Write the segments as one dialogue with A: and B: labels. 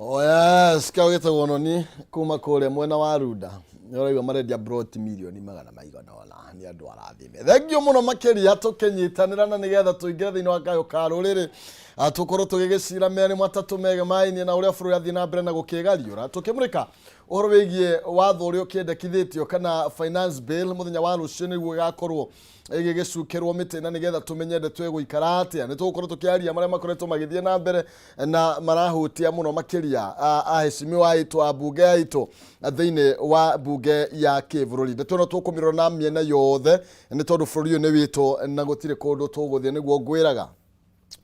A: Oh yes, kau gĩtagwo noni kuma kũrĩa mwena wa Runda. Nĩ ũraigua marendia broti mirioni magana maigana ũna nĩ andũ arathime. Thengiũ mũno makĩria tũkĩnyitanĩra na nĩgetha tũingĩre thĩinĩ wa kayũ ka rũrĩrĩ. Tũkorwo tũgĩgĩcira merĩ matatũ megemainie na ũrĩa bũrũri athiĩ na mbere na gũkĩgariũra. Tũkĩmũrĩka ũhoro wĩgiĩ watho ũrĩa ũkĩendekithĩtio kana finance bill mũthenya wa rũciũ nĩguo ĩgakorwo ĩgĩgĩcukĩrwo mĩtĩ na nĩgetha tũmenye ndeto ĩgũikara atĩa. Nĩ tũgũkorwo tũkĩaria marĩa makoretwo magĩthiĩ na mbere na marahutia mũno makĩria aheshimiwa aitũ ambunge aitũ thĩinĩ wa mbunge ya kĩbũrũri. Ndeto ĩno tũkũmĩrora na mĩena yothe nĩ tondũ bũrũri ũyũ nĩ witũ na gũtirĩ kũndũ tũgũthiĩ nĩguo ngwĩraga.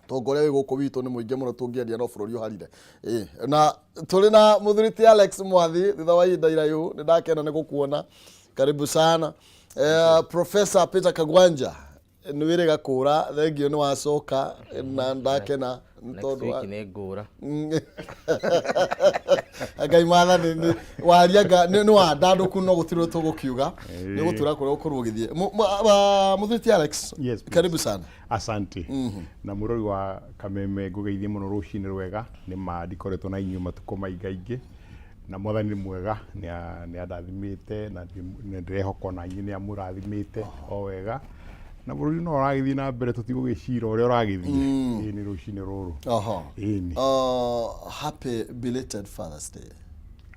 A: Tonga ũrĩa wĩ gũkũ witũ nĩ mũingĩ mũno tũngĩendia no bũrũri ũharire. Ĩĩ, na tũrĩ na mũthuri ti Alex Mwathi thutha wa ihinda iraihu nĩ ndakena nĩ gũkuona. Karibu sana. Professor Peter Kagwanja nĩ wĩrĩga kũra thengio nĩ wacoka na ndakena nĩ
B: Next
A: tondũ wa
B: week nĩ ngũra.
A: Ngai mathani nĩ waria nga nĩ wandandũku no gũtirĩ ũndũ tũgũkiuga nĩ gũtura kũrĩa ũkorwo ũgĩthiĩ. Mũthuri ti Alex.
C: Yes, please.
A: Karibu sana.
C: Asante. Na mũrori wa Kameme ngũgeithie mũno rũcinĩ rwega nĩ ma ndikoretwo na inyuĩ matukũ maingaingĩ na mwathani nĩ mwega nĩ andathimĩte na nĩ ndĩrehoka ona inyuĩ nĩ amũrathimĩte o wega na bũrũri no ũragĩthiĩ na mbere tũtigũgĩcira ũrĩa ũragĩthiĩ. Ĩĩ nĩ rũcinĩ rũrũ. Ĩĩ nĩ.
A: Happy belated Father's Day.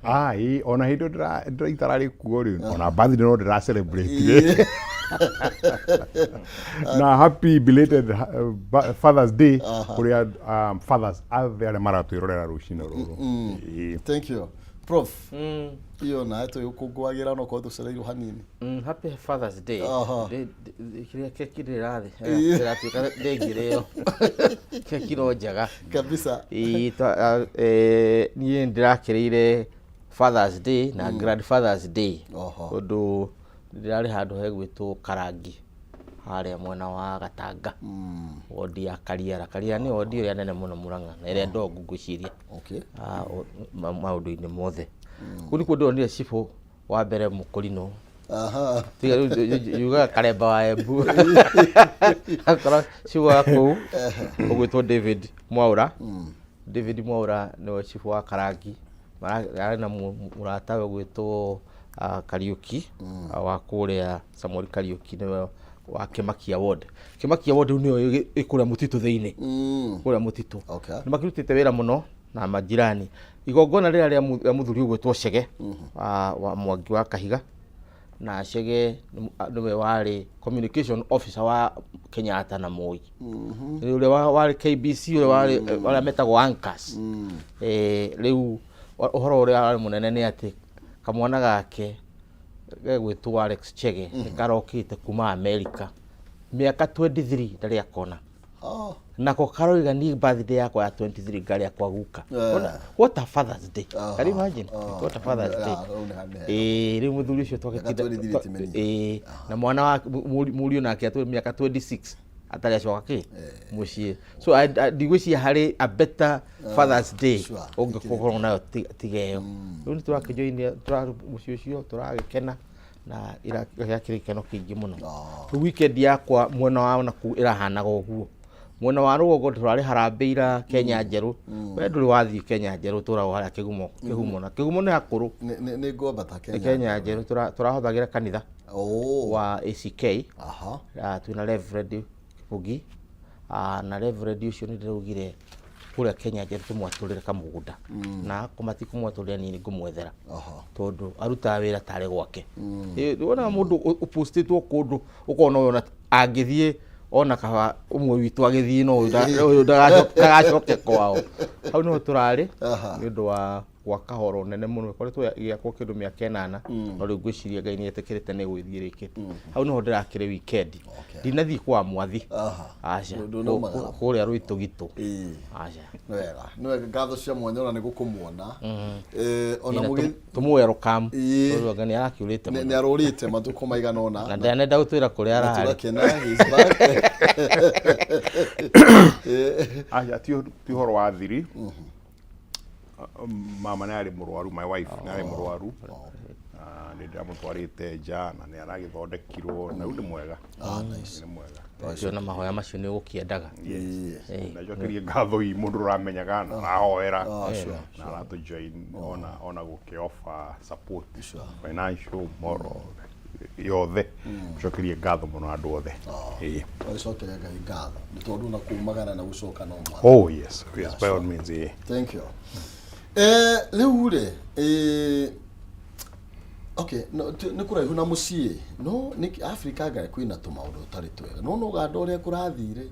C: Ah, ĩĩ ona hĩndĩ ĩyo ndĩraitararĩ kuo rĩ ona birthday no ndĩra celebrate na happy belated Father's Day kũrĩ fathers othe arĩa maratwĩrorera rũcinĩ rũrũ. Ĩĩ.
A: Thank you. Prof. Iyo nawe tũgĩkũngũagĩra no korwo tũcereirwo hanini.
B: Happy Father's Day. Kĩrĩa keki ndĩrathĩ ĩratuĩka ndĩngĩrĩo keki no njega
A: kabisa.
B: Ĩĩ, niĩ ndĩrakĩrĩire Father's Day na Grandfather's Day tondũ ndĩrarĩ handũ hegwĩtwo Karangi harĩa mwena wa Gatanga wodi ya Kariara. Kariara nĩ wodi ĩrĩa nene mũno Murang'a na ĩrĩa ndongu ngwĩciria maũndũ-inĩ mothe. Kũu nĩkuo ndĩronire cibũ wa mbere mũkũrinũ. Tiga rĩu yugaga Karemba wa Embu. Akorwo cibũ wa kũu ũgwĩtwo David Mwaũra. David Mwaũra nĩwe cibũ wa Karangi. Arĩ na mũratawe ũgwĩtwo Kariũki wa kũrĩa Samuel Kariũki nĩwe wa Kĩmakia ward. Kĩmakia ward rĩu nĩyo ĩ kũrĩa mũtitũ thĩinĩ. Kũrĩa mũtitũ. Nĩ makĩrutĩte wĩra mũno na majirani. Igongona rĩrĩa rĩa mũthuri ũgwĩtwo Chege wa Mwangi wa Kahiga na Chege nĩwe warĩ communication officer wa Kenyatta na Moi. Ũrĩa warĩ KBC ũrĩa warĩ arĩa metagwo anchors. Rĩu ũhoro ũrĩa warĩ mũnene nĩ atĩ kamwana gake gegwĩtwo Alex Chege nĩ karokĩte kuma America mĩaka 23 ndarĩ akona. Nako karoiga ni birthday yakwa ya 23 ngarĩa kwa guka. What a Father's Day. Can you imagine? What a Father's Day. Ĩĩ rĩu mũthuri ũcio twagĩtinda
A: 23 ti mĩnini.
B: Ĩĩ na mwana wa mũriũ nake atwĩ mĩaka 26 atarĩ acoka kĩ mũciĩ. So ndigwĩciria harĩ a better Father's Day ũngĩkorwo nayo tiga ĩyo. Rĩu nĩ tũrakĩjoinia mũciĩ ũcio tũragĩkena na gĩakĩrĩ gĩkeno kĩingĩ mũno. Rĩu weekend yakwa mwena wa nakũu ĩrahanaga ũguo. Mwena wa rũgongo tũrarĩ harambee ira Kenya njerũ. We ndũrĩ wathiĩ Kenya njerũ tũragwo harĩa Kĩgumo, Kĩhumo na Kĩgumo nĩ hakũrũ.
A: Nĩ ngwambata Kenya.
B: Kenya njerũ tũrahothagĩra kanitha wa ACK. Twĩna Reverend Kĩbũgi na Reverend ũcio nĩ ndĩraugire kũrĩa Kenya njerũ tũmwatũrĩre kamũgũnda na akorwo matikũmwatũrĩra niĩ nĩ ngũmwethera tondũ arutaga wĩra tarĩ gwake. Wona mũndũ ũpostĩtwo kũndũ ũkona ũyũ ona angĩthiĩ ona kaba ũmwe witũ agĩthiĩ no ũyũ ndagacoke kwao. Hau nĩho tũrarĩ nĩ ũndũ wa gwaka horo nene mũno ĩkoretwo ĩgĩakwo kĩndũ mĩaka ĩnana no rĩu ngwĩciria Ngai nĩ etĩkĩrĩte nĩ gũgĩthiĩ ĩrĩkĩte. Hau nĩho ndĩrakĩrĩ weekend. Ndinathiĩ kwa Mwathi. Aca.
A: Ndũnaumagara.
B: Kũrĩa Rũitũgitũ. Aca.
A: Nĩ wega. Nĩ wega ngatho cia mwanya ona nĩ gũkũmuona. Ona
B: Ĩna
A: mũgĩ
B: tũmũ welcome.
A: Ĩĩ.
B: Tondũ anga nĩ arakĩũrĩte
A: Nĩ
B: mũno.
A: arũrĩte matukũ maigana ũna.
B: Na ndanenda gũtwĩra kũrĩa
A: Na
B: ararĩ.
A: tũgakena, he's back.
C: Aca ti ũhoro wa thiri. Mama nĩ arĩ mũrwaru, my wife nĩ arĩ mũrwaru. Nĩ ndĩramũtwarĩte nja na nĩ aragĩthondekirwo na rĩu nĩ mwega.
A: Ah, nice.
C: Nĩ mwega.
B: Ũcio na mahoya macio nĩ ũgũkĩendaga.
C: Ndacokerie ngatho i mũndũ ũramenyaga na arahoera
A: Ah, sure,
C: na aratũ join ona gũkĩ offer support,
A: Sure.
C: financial, moral, yothe. Cokerie ngatho mũno andũ othe. Ĩĩ.
A: Twacokeria Ngai ngatho nĩ tondũ na kumagara na gũcoka no mwathani.
C: Oh yes, by all means, ĩĩ.
A: Thank you. Rĩu rĩ, okay, no, nĩ kũraihu na mũciĩ, no nĩ Africa ngai kwĩna tũmaũndũ tũtarĩ twega, no Uganda ũrĩa kũrathire,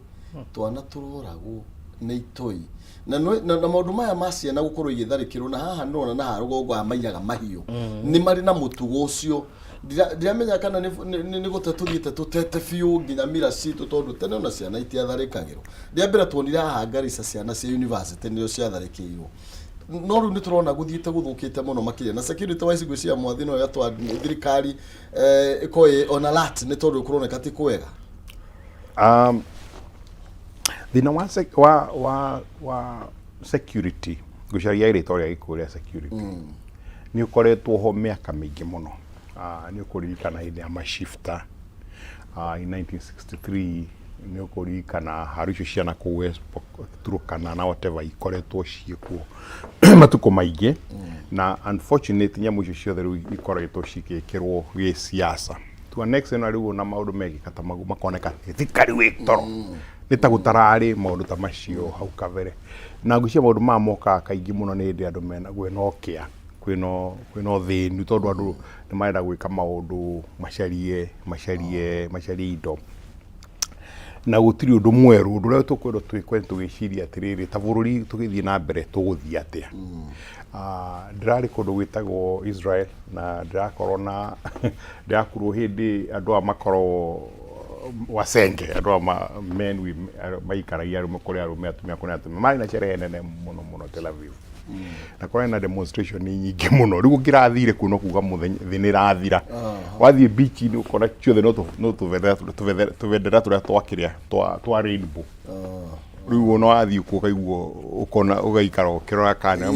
A: twana tũroragwo nĩ itoi na maũndũ maya ma ciana gũkorwo igĩtharĩkĩrwo na haha nĩrona na haha rũgongo aya maiyaga mahiũ nĩ marĩ na mũtugo ũcio. Ndiramenya kana nĩ gũte tũthiĩte tũtete biũ nginya mira citũ, tondũ tene ona ciana itiatharĩkagĩrwo. Rĩa mbere tuonire haha Garissa ciana cia university nĩo ciatharĩkĩirwo, no rĩu nĩ tũrona gũthiĩte gũthũkĩte mũno makĩria, na security wise ngwĩciria mwathi no gatwa thirikari ĩkorwo ĩ on alert nĩ tondũ kũroneka ti kwega.
C: Thĩna wa, sec- wa, wa, wa security, ngũcaria rĩtwa rĩa Gĩkũyũ rĩa security, nĩ ũkoretwo ho mĩaka mĩingĩ mũno. Nĩ ũkũririkana hĩndĩ ya mashifta in 1963, nĩ ũkũririkana haru icio ciana kũu West Turkana na whatever ikoretwo ciĩkuo matukũ maingĩ. Na unfortunately nyamũ icio ciothe rĩu ikoretwo cigĩkĩrwo gĩsiasa to an extent, na rĩu ona maũndũ mekĩka ta mau makoneka thirikari wĩ toro, nĩ ta gũtararĩ maũndũ ta macio hau kabere. Na ngwĩciria maũndũ maya mokaga kaingĩ mũno nĩ hĩndĩ andũ mena kwĩna ũkĩa, kwĩna ũthĩni, tondũ andũ nĩ marenda gwĩka maũndũ macarie indo, na gũtirĩ ũndũ mwerũ. Ũndũ ũrĩa tũkwendwo twĩkwe tũgĩciria atĩrĩrĩ, ta bũrũri tũgĩthiĩ na mbere tũgũthiĩ atĩa? Ndĩrarĩ kũndũ gwĩtagwo Israel na ndĩrakorwo na ndĩrakurwo hĩndĩ andũ aya makoragwo wacenge, andũ aya men maikaragia arũme kũrĩ arũme, atumia kũrĩ atumia, marĩ na sherehe nene mũno mũno Tel Aviv, na kũrarĩ na demonstration nyingĩ mũno. Rĩu ũngĩrathire kuo no kuga mũthenya thĩ nĩ ĩrathira. Wathiĩ beach-inĩ ũkona ciothe no tũbendera tũrĩa twakĩrĩa twa rainbow. Rĩu ona wathiĩ kuo ũkaigua ũkona ũgaikara ũkĩrora kana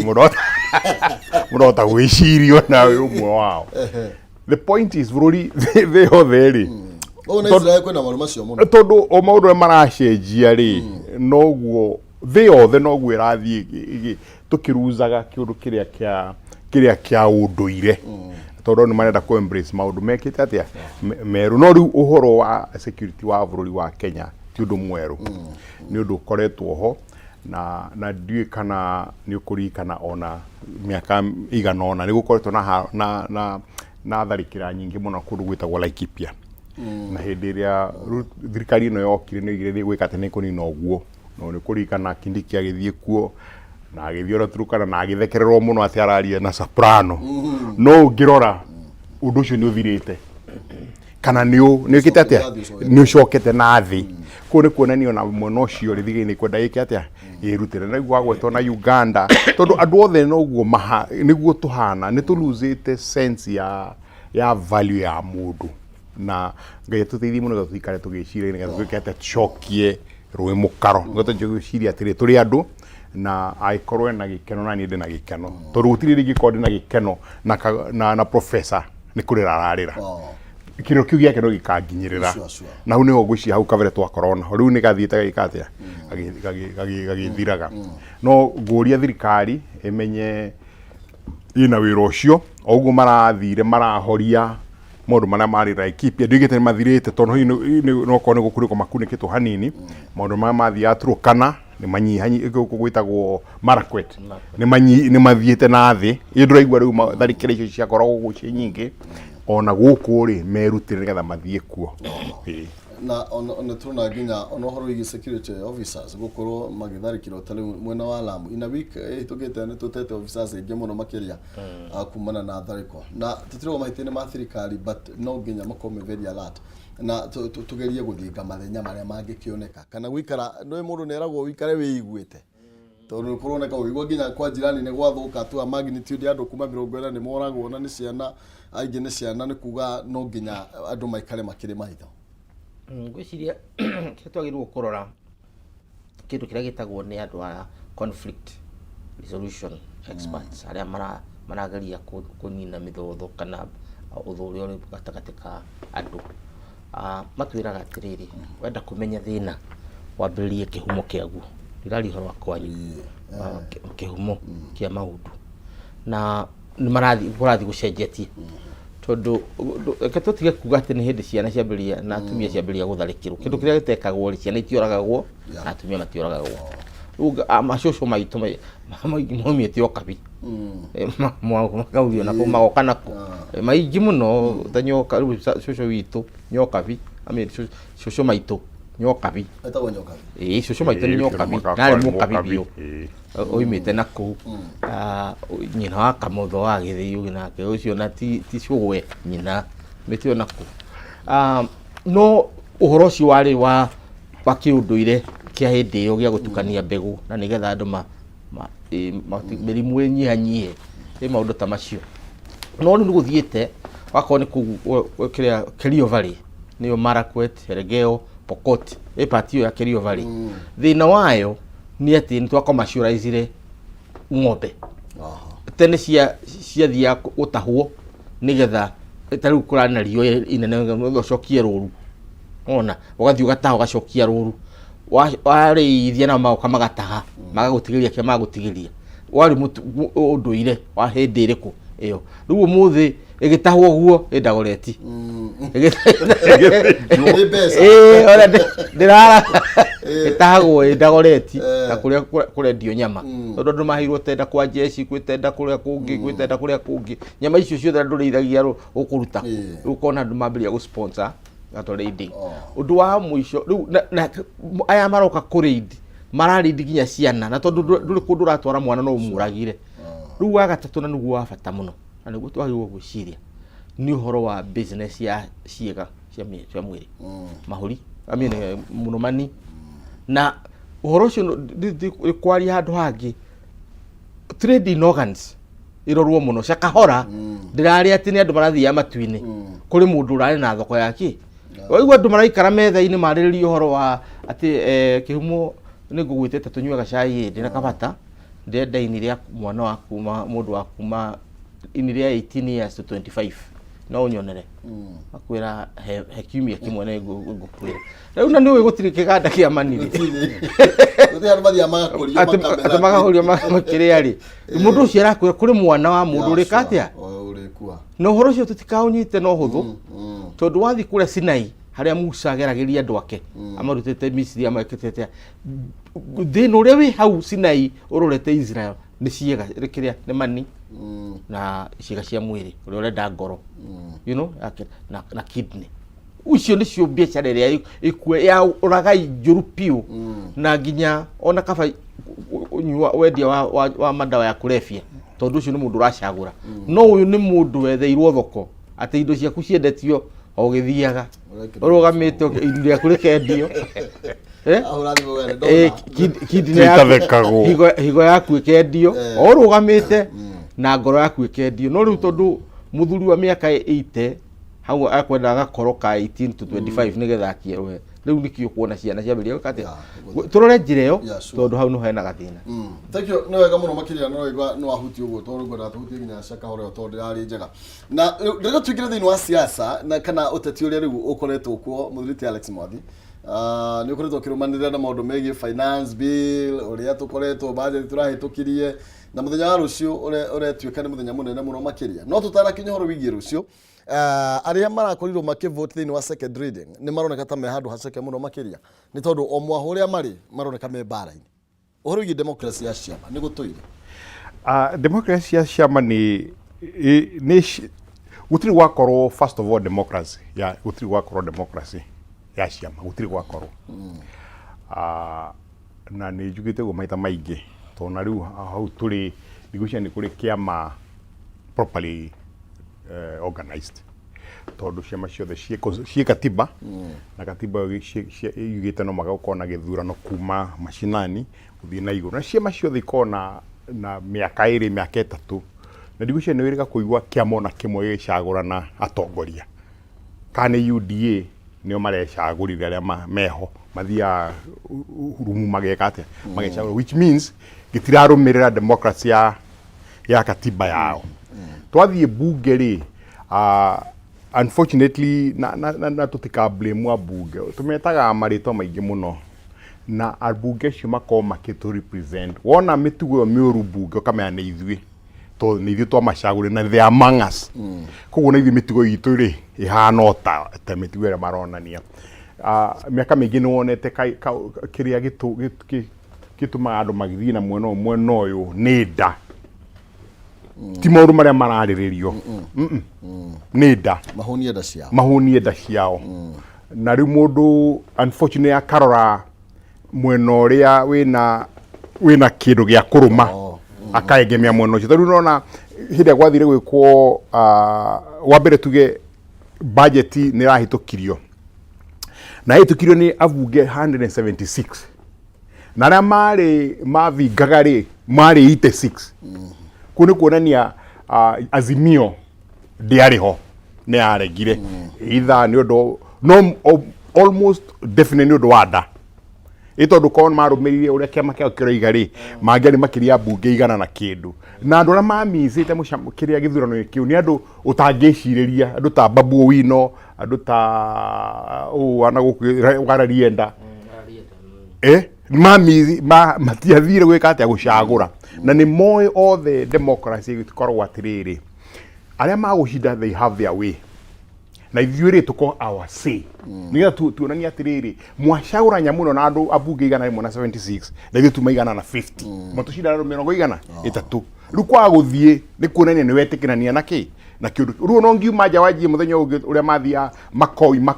C: mũrota gwĩciria nawe ũmwe wao. The point is, bũrũri thĩ yothe rĩ,
A: Ũguo na Israel kwĩna maũndũ macio mũno.
C: Tondũ o maũndũ ũrĩa maracenjia rĩ, noguo thĩ yothe noguo ĩrathiĩ tũkĩruzaga kĩũndũ kĩrĩa kĩa ũndũire, tondũ nĩ marenda kũ embrace maũndũ mekĩte atĩa merũ. No rĩu ũhoro wa security wa bũrũri wa Kenya ti ũndũ mwerũ, nĩ ũndũ ũkoretwo ho, na ndiũĩ kana nĩ ũkũririkana ona mĩaka igana ũna nĩ gũkoretwo na tharĩkĩra nyingĩ mũno kũndũ gwĩtagwo Laikipia. Na hĩndĩ ĩrĩa thirikari ĩno yokire nĩ oigire nĩ gwĩka atĩ nĩ kũnina ũguo, no nĩ kũririkana Kindiki agĩthiĩ kuo na agĩthiĩ ona Turkana na agĩthekererwo mũno atĩ araria na soprano. No ũngĩrora ũndũ ũcio nĩ ũthirĩte kana nĩ ũkĩte atĩa, nĩ ũcokete na thĩ. Kũu nĩ kuonania ona mwena ũcio rĩ, thigari nĩ kwenda ĩke atĩa, ĩrutĩre. Na rĩu wagwetwo na Uganda, tondũ andũ othe noguo nĩguo tũhana, nĩ tũluzĩte sense ya value ya mũndũ, na Ngai atũteithie mũno nĩgetha tũikare tũgĩciria nĩgetha twĩke atĩa, tũcokie rũĩ mũkaro, nĩgetha tũgĩciria atĩrĩ, tũrĩ andũ, na angĩkorwo ena gĩkeno na niĩ ndĩ na gĩkeno, tondũ gũtirĩ rĩngĩ korwo ndĩ na gĩkeno na professor nĩ kũrĩra ararĩra, kĩrĩro kĩu gĩake no gĩkanginyĩrĩra. Na hau nĩho ngwĩciria hau kabere twa corona rĩu nĩ gathiĩte gagĩka atĩa, gagĩthiraga. No ngũria thirikari ĩmenye ĩna wĩra ũcio, o ũguo marathire marahoria maũndũ marĩa marĩ Laikipia, ndiugĩte nĩ mathirĩte, tondũ hihi no korwo nĩ gũkunĩkwo makunĩkĩtwo hanini. Maũndũ marĩa mathiaga Turkana nĩ manyihanyi, gũkũ gwĩtagwo Marakwet nĩ mathiĩte na thĩ. Ĩ ndũraigua rĩu tharĩkĩra icio ciakoragwo gũkũ ciĩ nyingĩ, ona gũkũ rĩ, merutĩre nĩgetha mathiĩ kuo. Ĩĩ.
A: Na ona turona nginya ona ũhoro wĩgiĩ security officers gũkorwo magĩtharĩkĩrwo ta rĩu mwena wa Lamu, in a week ĩhĩtũkĩte nĩ tũtete officers aingĩ mũno makĩria kumana na tharĩko, na tũtirauga mahĩtia-inĩ ma thirikari, but no nginya makorwo me very alert na tũgerie gũthinga mathenya marĩa mangĩkĩoneka kana gũikara nĩ mũndũ nĩ eragwo ũikare wĩiguĩte, tondũ kũroneka ũgĩigua nginya kwa jirani nĩ gwathũka tu a magnitude ya andũ kuma 40 nĩ moragwo, na nĩ ciana aingĩ, nĩ ciana, nĩ kuga no nginya andũ maikare makĩrĩ maitho.
B: Ngwĩciria kĩrĩa twagĩrĩirwo kũrora, kĩndũ kĩrĩa gĩtagwo nĩ andũ a conflict resolution experts arĩa Marageria kũnina mĩthotho kana ũthũ ũrĩa ũrĩ gatagatĩ ka andũ. Matwĩraga atĩrĩrĩ, wenda kũmenya thĩna wambĩrĩrie kĩhumo kĩaguo. Ndiraria ũhoro wa kwanyu, kĩhumo kĩa maũndũ. Na nĩ marathiĩ kũrathiĩ gũcenjetie tondũ reke tũtige kuga atĩ nĩ hĩndĩ ciana ciambĩrĩria na atumia ciambĩrĩria gũtharĩkĩrwo. Kĩndũ kĩrĩa gĩtekagwo rĩ, ciana itioragagwo na atumia matioragagwo. Rĩu macũcũ maitũ maumĩte o kabi. Makaurio nako magoka nako maingĩ mũno ta nyoka. Rĩu cũcũ witũ nyokabi, I mean, cũcũ maitũ nyokabi.
A: Etagwo nyokabi?
B: Ĩĩ, cũcũ maitũ nĩ nyokabi, narĩ mũkabi biũ oimĩte na kũu. Nyina wa Kamotho wa Gĩthĩi ũngĩ nake ũcio na ti cũgwe nyina mĩtĩ o nakũu. No ũhoro ũcio warĩ wa kĩũndũire kĩa hĩndĩ ĩyo gĩa gũtukania mbegũ na nĩgetha andũ mĩrimũ ĩnyihanyihe, ĩ maũndũ ta macio. No rĩu nĩ gũthiĩte wakorwo nĩ kũu kĩrĩa Kerio Valley, nĩyo Marakwet, Elgeyo Pokot, ĩ part ĩyo ya Kerio Valley, thĩna wayo nĩ atĩ nĩ twa commercialize ng'ombe. Tene ciathiaga gũtahwo nĩgetha ta rĩu kũrarĩ na riũa inene ũcokie rũru, ona ũgathiĩ ũgataha ũgacokia rũru, warĩithia nao magoka magataha magagũtigĩria kĩrĩa magũtigĩria. Warĩ ũndũire wa hĩndĩ ĩrĩkũ ĩyo. Rĩu ũmũthĩ ĩgĩtahwo ũguo ĩ Dagoretti.
A: Nĩ mbeca.
B: Ĩĩ, ona ndĩrara ĩtahagwo ĩ Dagoretti na kũrĩa kũrendio nyama, tondũ andũ maheirwo tenda kwa jeshi, gwĩ tenda kũrĩa kũngĩ, gwĩ tenda kũrĩa kũngĩ. Nyama icio ciothe andũ rĩithagia rũ ũkũruta. Rĩu ũkona andũ mambĩrĩria gũ sponsor cattle raiding. Ũndũ wa mũico rĩu na aya maroka kũ raid, mara raid nginya ciana, na tondũ ndũrĩ kũndũ ũratwara mwana no ũmũragire. Rĩu wa gatatũ, na nĩguo wa bata mũno na nĩguo twagĩrĩirwo gwĩciria, nĩ ũhoro wa business ya ciĩga cia mwĩrĩ, mahũri, I mean, mũno mani. Na ũhoro ũcio kwaria handũ hangĩ, trade in organs ĩrorwo mũno. Shakahola ndĩrarĩ atĩ nĩ andũ marathiaga matu-inĩ, kũrĩ mũndũ ũrarĩ na thoko ya kĩ. Waigua andũ maraikara metha-inĩ marĩrĩria ũhoro wa atĩ kĩhumo nĩ ngũgwĩtĩte tũnyue gacai ĩ ndĩna kabata, ndĩrenda ini rĩa mwana wa kuma mũndũ wa kuma ini rĩa 18 years to 25, no ũnyonere. Akwĩra he kiumia kĩmwe nĩ ngũkwĩra. Rĩu na nĩ ũĩ gũtirĩ kĩganda kĩa maniri.
A: Gũtirĩ andũ mathiaga magakũrio makamera.
B: Atĩ magakũrio makĩrĩa rĩ, mũndũ ũcio arakwĩra kũrĩ mwana wa mũndũ ũrĩka atĩa.
A: Ũrĩkua.
B: Na ũhoro ũcio tũtikaũnyite no hũthũ, tondũ wathiĩ kũrĩa Sinai harĩa Musa ageragĩria andũ ake amarutĩte Misiri amekĩte atĩa, thĩna ũrĩa wĩ hau Sinai ũrorete Israel nĩ ciĩga kĩrĩa nĩ mani na ciĩga cia mwĩrĩ, ũrĩa ũrenda ngoro na kidney. Icio nĩcio biacara ĩrĩa ĩkuo ya ũragai njũru biũ, na nginya ona kaba ũnyua wendia wa madawa ya kũrebia, tondũ ũcio nĩ mũndũ ũracagũra. No ũyũ nĩ mũndũ wetheirwo thoko atĩ indo ciaku ciendetio o ũgĩthiaga.
A: Ũrekĩrwo.
B: Ũrũgamĩte indo rĩaku rĩkendio. Eh?
A: Ahũra thimũ wene,
B: Eh,
A: ndona.
B: Kidney yaku-
C: Itathekagwo.
B: higo yaku ĩkendio o ũrũgamĩte na ngoro yaku ĩkendio. No rĩu tondũ mũthuri wa mĩaka 80 hau akwenda gakoro ka 18 to 25 nĩgetha akĩerũhe, rĩu nĩkĩo kuona ciana ciambĩrĩria gwĩka atĩa. Tũrore njĩra ĩyo, tondũ hau nĩho hena gathĩna.
A: Thank you, nĩ wega mũno makĩria. No waigua nĩ wahutia ũguo, tondũ ngwendaga tũhutie nginya Shakahola ĩyo tondũ ndĩrarĩ njega. Na rĩu ndĩrenda tũingĩre thĩinĩ wa siasa na kana ũteti ũrĩa rĩu ũkoretwo kuo. Mũthuri ti Alex Mwathi, nĩ ũkoretwo ũkĩrũmanĩrĩra na maũndũ megiĩ finance bill, ũrĩa tũkoretwo budget tũrahĩtũkirie, na mũthenya wa rũciũ ũretuĩka nĩ mũthenya mũnene mũno makĩria. No tũtanakinya ũhoro wĩgiĩ rũciũ, arĩa marakorirwo makĩvote thĩinĩ wa second reading nĩ maroneka ta me handũ haceke mũno makĩria, nĩ tondũ o mwaho ũrĩa marĩ maroneka me mbara-inĩ. Ũhoro wĩgiĩ democracy ya ciama nĩ gũtũire.
C: Democracy ya ciama nĩ gũtirĩ gwakorwo, first of all, democracy ya gũtirĩ gwakorwo democracy ya ciama, gũtirĩ gwakorwo. Na nĩ njugĩte ũguo maita maingĩ, tondũ na rĩu hau tũrĩ ndigwĩciria nĩ kũrĩ kĩama properly organized, tondũ ciama ciothe ciĩ katiba, na katiba ĩyo yugĩte no mũhaka gũkorwo na gĩthurano kuma mashinani gũthiĩ na igũrũ, na ciama ciothe ikorwo na mĩaka 2, mĩaka 3, na ndigwĩciria nĩ wĩrĩga kũigua kĩama ona kĩmwe gĩgĩcagũrana atongoria. Kana nĩ UDA nĩo marecagũrire arĩa meho, mathiaga rumu mageka atĩa, magecagũra, which means gĩtirarũmĩrĩra democracy ya katiba yao. Twathiĩ bunge rĩ, unfortunately na tũtika blame ambunge, tũmetaga marĩtwa maingĩ mũno, na ambunge acio makorwo makĩtũ represent. Wona mĩtugo ĩyo mĩũru bunge, ũkamenya nĩ ithuĩ, tondũ nĩ ithuĩ twamacagũrire na they are among us. Koguo na ithuĩ mĩtugo itũ rĩ ĩhana o ta mĩtugo ĩrĩa maronania. Mĩaka mĩingĩ nĩ wonete kĩrĩa gĩtũmaga andũ magĩthiĩ na mwena ũyũ, mwena ũyũ nĩ nda, ti maũndũ marĩa mararĩrĩrio. Nĩ nda.
A: Mahũnie nda ciao.
C: Mahũnie nda ciao. Na rĩu mũndũ unfortunately akarora mwena ũrĩa wĩna kĩndũ gĩa kũrũma, akaegemea mwena ũcio. Tondũ nona hĩndĩ ĩrĩa gwathire gwĩkwo, wa mbere tuge budget nĩ ĩrahĩtũkirio, na ĩhĩtũkirio nĩ abunge 176, na arĩa marĩ mavingaga rĩ marĩ 86. Kũu nĩ kuonania Azimio ndĩarĩ ho, nĩ yaregire, either nĩ ũndũ no almost definitely nĩ ũndũ wa nda, ĩ tondũ korwo marũmĩrĩire ũrĩa kĩama kĩao kĩroiga rĩ, mangĩarĩ makĩria mbunge 100 na kĩndũ. Na andũ arĩa mamicĩte kĩrĩa gĩthurano kĩu nĩ andũ ũtangĩcirĩria, andũ ta Babu Owino, andũ ta ũũ wana gũkũ Wararienda, mamithi matiathire gwĩka atĩa, gũcagũra. Na nĩ moĩ othe democracy ĩkoragwo atĩrĩrĩ, arĩa magũcinda they have their way, na ithuĩ rĩ tũko our say, nĩgetha tuonanie atĩrĩrĩ, mwacagũra nyamũ ĩno na andũ ambunge 176, na ithuĩ tuma 150, matũcinda andũ 30. Rĩu kwaga gũthiĩ nĩ kuonania nĩ wetĩkĩrania na kĩ na kĩũndũ. Rĩu ona ũngiuma nja wanjie mũthenya ũngĩ ũrĩa mathiaga makoima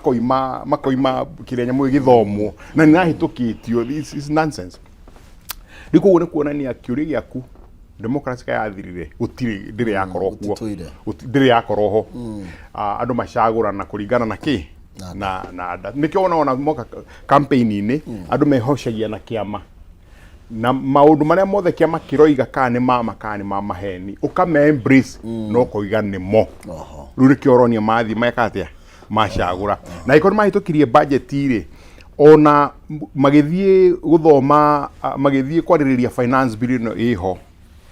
C: kĩrĩa nyamũ ĩgĩthomwo na nĩ rahĩtũkĩtio. This is nonsense. Rĩu koguo nĩ kuonania kĩũria gĩaku, democracy ka yathirire, gũtirĩ, ndĩrĩ yakorwo kuo.
A: Gũtitũire.
C: Ndĩrĩ yakorwo ho. Andũ macagũrana kũringana na kĩ na nda. Nĩkĩo wona moka campaign-inĩ andũ mehocagia na kĩama na maũndũ marĩa mothe kĩama kĩroiga, kana nĩ mama kana nĩ ma maheni, ũkame embrace na ũkoiga nĩmo. Rĩu nĩkĩo ũronia mathiĩ meka atĩa, macagũra. Na angĩkorwo nĩ mahĩtũkirie budget rĩ, ona magĩthiĩ gũthoma, magĩthiĩ kwarĩrĩria finance bill ĩno ĩho,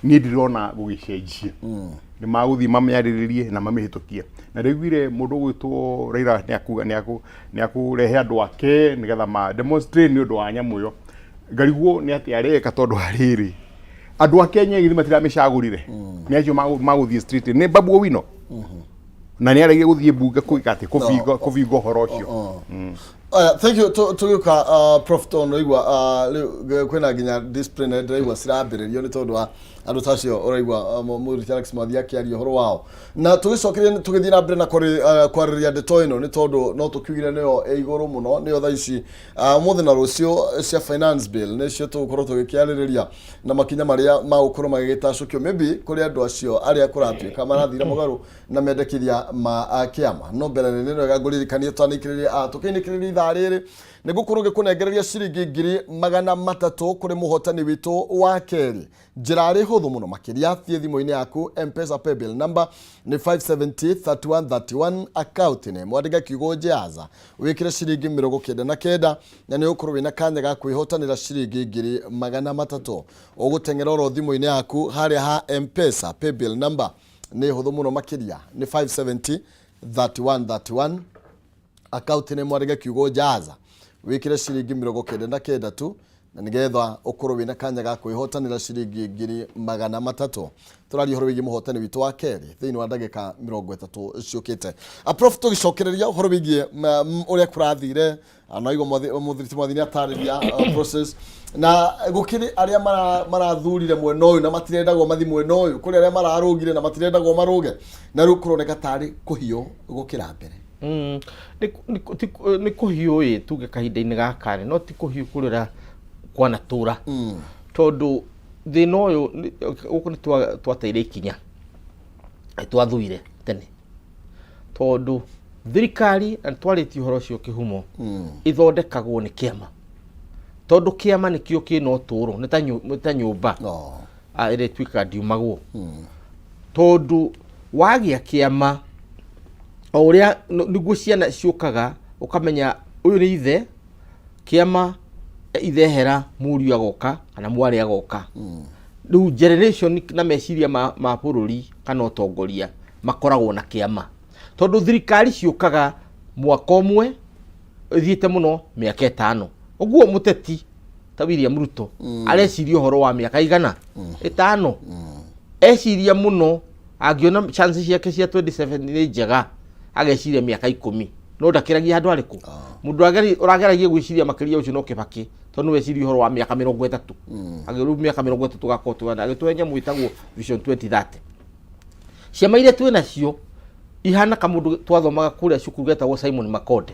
C: niĩ ndirona gũgĩcenjia. Nĩ magũthiĩ mamĩarĩrĩrie na mamĩhĩtũkie. Na rĩguire mũndũ ũgwĩtwo Raila nĩ akũrehe andũ ake nĩgetha ma demonstrate nĩ ũndũ wa nyamũ ĩyo. Ngarigwo nĩ atĩa areka, tondũ harĩrĩ andũ a Kenya githĩ matiramĩcagũrire? Nĩ acio magũthiĩ street nĩ Babu Owino, na nĩ aregire gũthiĩ mbunge kwĩka atĩ kũbinga ũhoro ũcio.
A: Aya, thank you. Tũgĩũka, Prof Tom, ũraigua, rĩu kwĩna nginya discipline ndĩraigua cirambĩrĩrio nĩ tondũ wa andũ ta acio ũraigua mũrutani Alex Mwathi akĩaria ũhoro wao. Na tũgĩcokeria tũgĩthiĩ na mbere na kwarĩrĩria ndeto ĩno, nĩ tondũ no tũkiugire nĩyo ĩ igũrũ mũno, nĩyo thaa ici, ũmũthĩ na rũciũ, cia finance bill nĩcio tũgũkorwo tũgĩkĩarĩrĩria na makinya marĩa magũkorwo magĩgĩtacũkio maybe kũrĩ andũ acio arĩa kũratuĩka marathire mũgarũ na mendekithia ma kĩama. No mbere nĩ wega ngũririkanie tũkĩinĩkĩrĩria ithaa rĩrĩ nĩ ngũkorwo ngĩkũnengereria ciringi 300,000 kũrĩ mũhotani witũ wa kerĩ. Njĩra arĩ hũthũ mũno makĩria, thiĩ thimũ-inĩ yaku M-Pesa, paybill number nĩ 570 3131, account name wandĩke kiugo Jaza, wĩkĩre ciringi 99, na nĩ ũgũkorwo wĩna kanya ga kwĩhotanĩra ciringi 300,000. Ũgũteng'era oro thimũ-inĩ yaku harĩa ha M-Pesa, paybill number nĩ hũthũ mũno makĩria, nĩ 570 3131, account nĩ mwandĩke kiugo Jaza, wĩkĩre ciringi 99 tu, na nĩgetha ũkorwo wĩna kanya ga kwĩhotanĩra ciringi 300,000. Tũraria ũhoro wĩgiĩ mũhotani witũ wa kerĩ thĩinĩ wa ndagĩka 30 ciũkĩte. Prof, tũgĩcokereria ũhoro wĩgiĩ ũrĩa kũrathire, naigua mũthiriti Mwathi nĩ atarĩria process, na gũkĩrĩ arĩa marathurire mwena ũyũ na matirendagwo mathi mwena ũyũ, kũrĩ arĩa mararũgire na matirendagwo marũge, na rĩu kũroneka tarĩ kũhiũ gũkĩra mbere.
B: Nĩ kũhiũ ĩ, tuge kahinda-inĩ gaka rĩ, no ti kũhiũ kũrĩra kwanatũra, tondũ thĩna ũyũ gũkũ nĩ twateire ikinya. Nĩ twathuire tene, tondũ thirikari, na nĩ twarĩtie ũhoro ũcio kĩhumo, ithondekagwo nĩ kĩama, tondũ kĩama nĩkĩo kĩna ũtũũro, nĩ ta nyũmba ĩrĩa ĩtuĩkaga ndiumagwo, tondũ wagĩa kĩama o ũrĩa nĩguo ciana ciũkaga, ũkamenya ũyũ nĩ ithe kĩama, ithehera mũriũ agoka kana mwarĩ agoka. Rĩu generation na meciria ma bũrũri kana ũtongoria makoragwo na kĩama, tondũ thirikari ciũkaga mwaka ũmwe, ĩthiĩte mũno mĩaka 5. Ũguo mũteti ta William Ruto areciria ũhoro wa mĩaka igana 5, eciria mũno angĩona chance ciake cia 27 nĩ njega, ageciria mĩaka 10, no ndakĩragia handũ harĩkũ. Mũndũ ũrageragia gwĩciria makĩria ũcio no Kĩbakĩ, tondũ nĩwe eciria ũhoro wa mĩaka 30. Agĩrĩu mĩaka 30 gakorwo twana agĩtũhe nyamũ ĩtagwo Vision 2030. Ciama iria twĩ nacio ihana kamũndũ twathomaga kũrĩa cukuru getagwo Simon Makonde,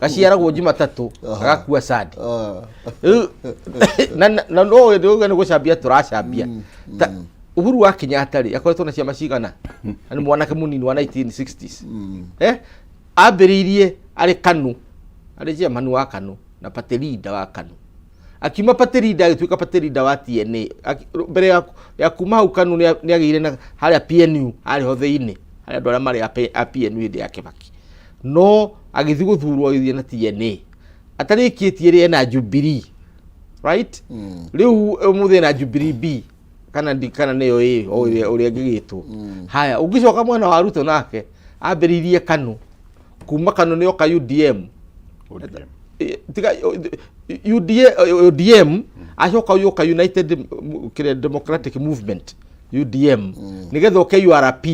B: gaciaragwo Jumatatũ, gagakua Sunday. Rĩu, na no nĩ gũcambia tũracambia. Ta Uhuru wa Kenyatta rĩ, akoretwo na ciama cigana? Na nĩ mwanake mũnini wa 1960s. Ambĩrĩirie arĩ KANU, arĩ chairman wa KANU na party leader wa KANU. Akiuma party leader agĩtuĩka party leader wa TNA. Mbere ya kuma hau KANU nĩ agĩire na harĩa PNU, harĩ ho thĩinĩ harĩa andũ arĩa marĩ a PNU hĩndĩ ya Kibaki, no agĩthiĩ gũthurwo agĩthiĩ na TNA atarĩkĩtie rĩ ena Jubilee, right? Rĩu ũmũthĩ ena Jubilee B kana ndi kana nĩyo ĩ o ũrĩa ĩngĩgĩtwo. Haya, ũngĩcoka mwena wa Ruto, nake ambĩrĩirie KANU. Kuma KANU nĩ oka UDM.
C: ODM.
B: Tiga UDA, ODM, acoka ũka United kĩrĩa Democratic Movement, UDM, nĩgetha oke URP,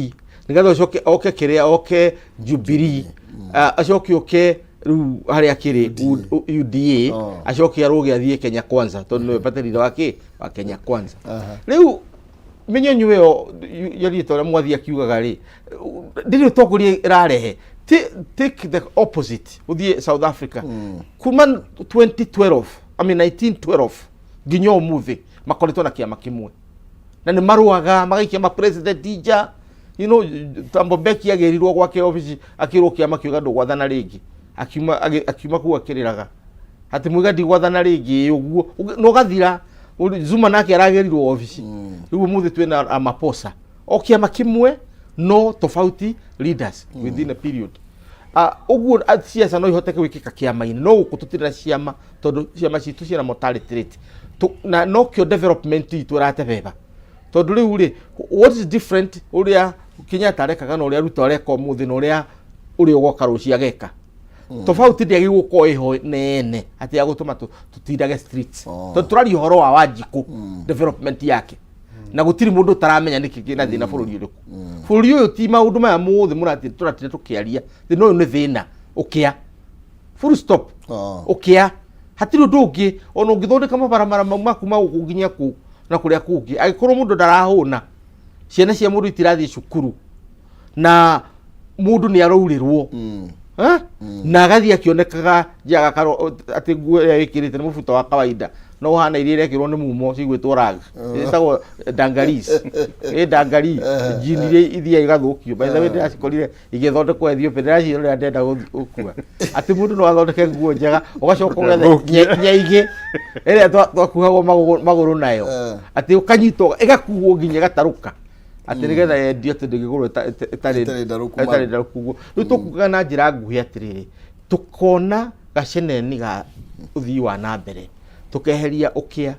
B: nĩgetha ũcoke oke kĩrĩa oke Jubilee, acoke oke rĩu harĩa kĩrĩ UDA. Acoke arũge athiĩ Kenya Kwanza, tondũ nĩwe party leader wa kĩ wa Kenya Kwanza. Rĩu mĩnyonyo ĩyo yaria ta ũrĩa mwathi akiugaga rĩ, ndĩrĩ ũtongoria ĩrarehe. Take the opposite, ũthiĩ South Africa, kuma 2012, I mean 1912 nginya ũmũthĩ makoretwo na kĩama kĩmwe na nĩ marũaga magaikia ma president nja. Thabo Mbeki agĩrirwo gwake obici akĩrwo kĩama kiuga ndũgwathana rĩngĩ, akiuma kũu akĩrĩraga atĩ mwiga ndigwathana rĩngĩ ũguo na ũgathira. Zuma nake aragĩrirwo obici. Rĩu ũmũthĩ twĩna Ramaphosa, o kĩama kĩmwe no tofauti leaders within a period. Ũguo ciaca no ihoteke gwĩkĩka kĩama-inĩ, no gũkũ tũtirĩ na ciama tondũ ciama citũ ciĩna mortality rate. Na nokĩo development itũ ĩratebeba, tondũ rĩu rĩ, what is different ũrĩa Kenyatta arekaga na ũrĩa Ruto areka ũmũthĩ na ũrĩa ũgoka rũciũ ageka? Tofauti ndĩagĩrĩirwo gũkorwo ĩho nene atĩ ya gũtũma tũtindage streets, tondũ tũraria ũhoro wa Wanjikũ, development yake, na gũtirĩ mũndũ ũtaramenya nĩkĩ kĩna thĩna bũrũri ũrĩkũ. Bũrũri ũyũ ti maũndũ maya mothe tũratinda tũkĩaria. Thĩna ũyũ nĩ thĩna ũkĩa, full stop. Ũkĩa, hatirĩ ũndũ ũngĩ. Ona ũngĩthondeka mabarabara mau maku ma gũkũ nginya kũ na kũrĩa kũngĩ, angĩkorwo mũndũ ndarahũna, ciana cia mũndũ itirathiĩ cukuru, na mũndũ nĩ araurĩrwo, Eh? Na agathiĩ akĩonekaga njaga atĩ nguo ĩrĩa ĩkĩrĩte nĩ mũbuto wa kawaida no ũhana iria irekĩrwo nĩ mumo cigwĩtwo rag, ĩtagwo dangaris, ĩ dangari jean iria ithiaga igathũkio. By the way, ndĩracikorire igĩthondekwo Ethiopia, ndĩracirorera, ndenda gũkua atĩ mũndũ no athondeke nguo njega ũgacoka ũgethe nyaigĩ ĩrĩa twakuhagwo magũrũ nayo, atĩ ũkanyitwo ĩgakuo nginya ĩgatarũka, atĩ nĩgetha yendio atĩ ndĩngĩgũrwo ĩtarĩ
A: Ĩtarĩ ndarũku.
B: Ĩtarĩ ndarũku. Ũguo rĩu tũkugaga na njĩra nguhĩ atĩrĩrĩ, tũkona gaceneni ga ũthii wa na mbere, tũkeheria ũkĩa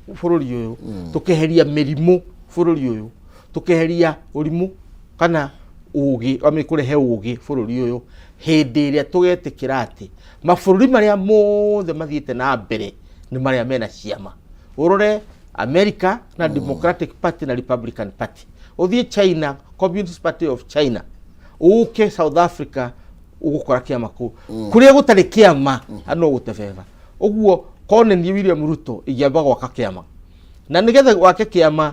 B: bũrũri ũyũ, tũkeheria mĩrimũ bũrũri ũyũ, tũkeheria ũrimũ kana ũgĩ, I mean, kũrehe ũgĩ bũrũri ũyũ, hĩndĩ ĩrĩa tũgetĩkĩra atĩ mabũrũri marĩa mothe mathiĩte na mbere nĩ marĩa mena ciama. Ũrore America na Democratic Party na Republican Party, ũthiĩ China, Communist Party of China, ũke South Africa, ũgũkora kĩama kũu. Kũrĩa gũtarĩ kĩama no gũtebeba. Ũguo korwo nĩ niĩ William Ruto, ingĩamba gwaka kĩama, na nĩgetha wake kĩama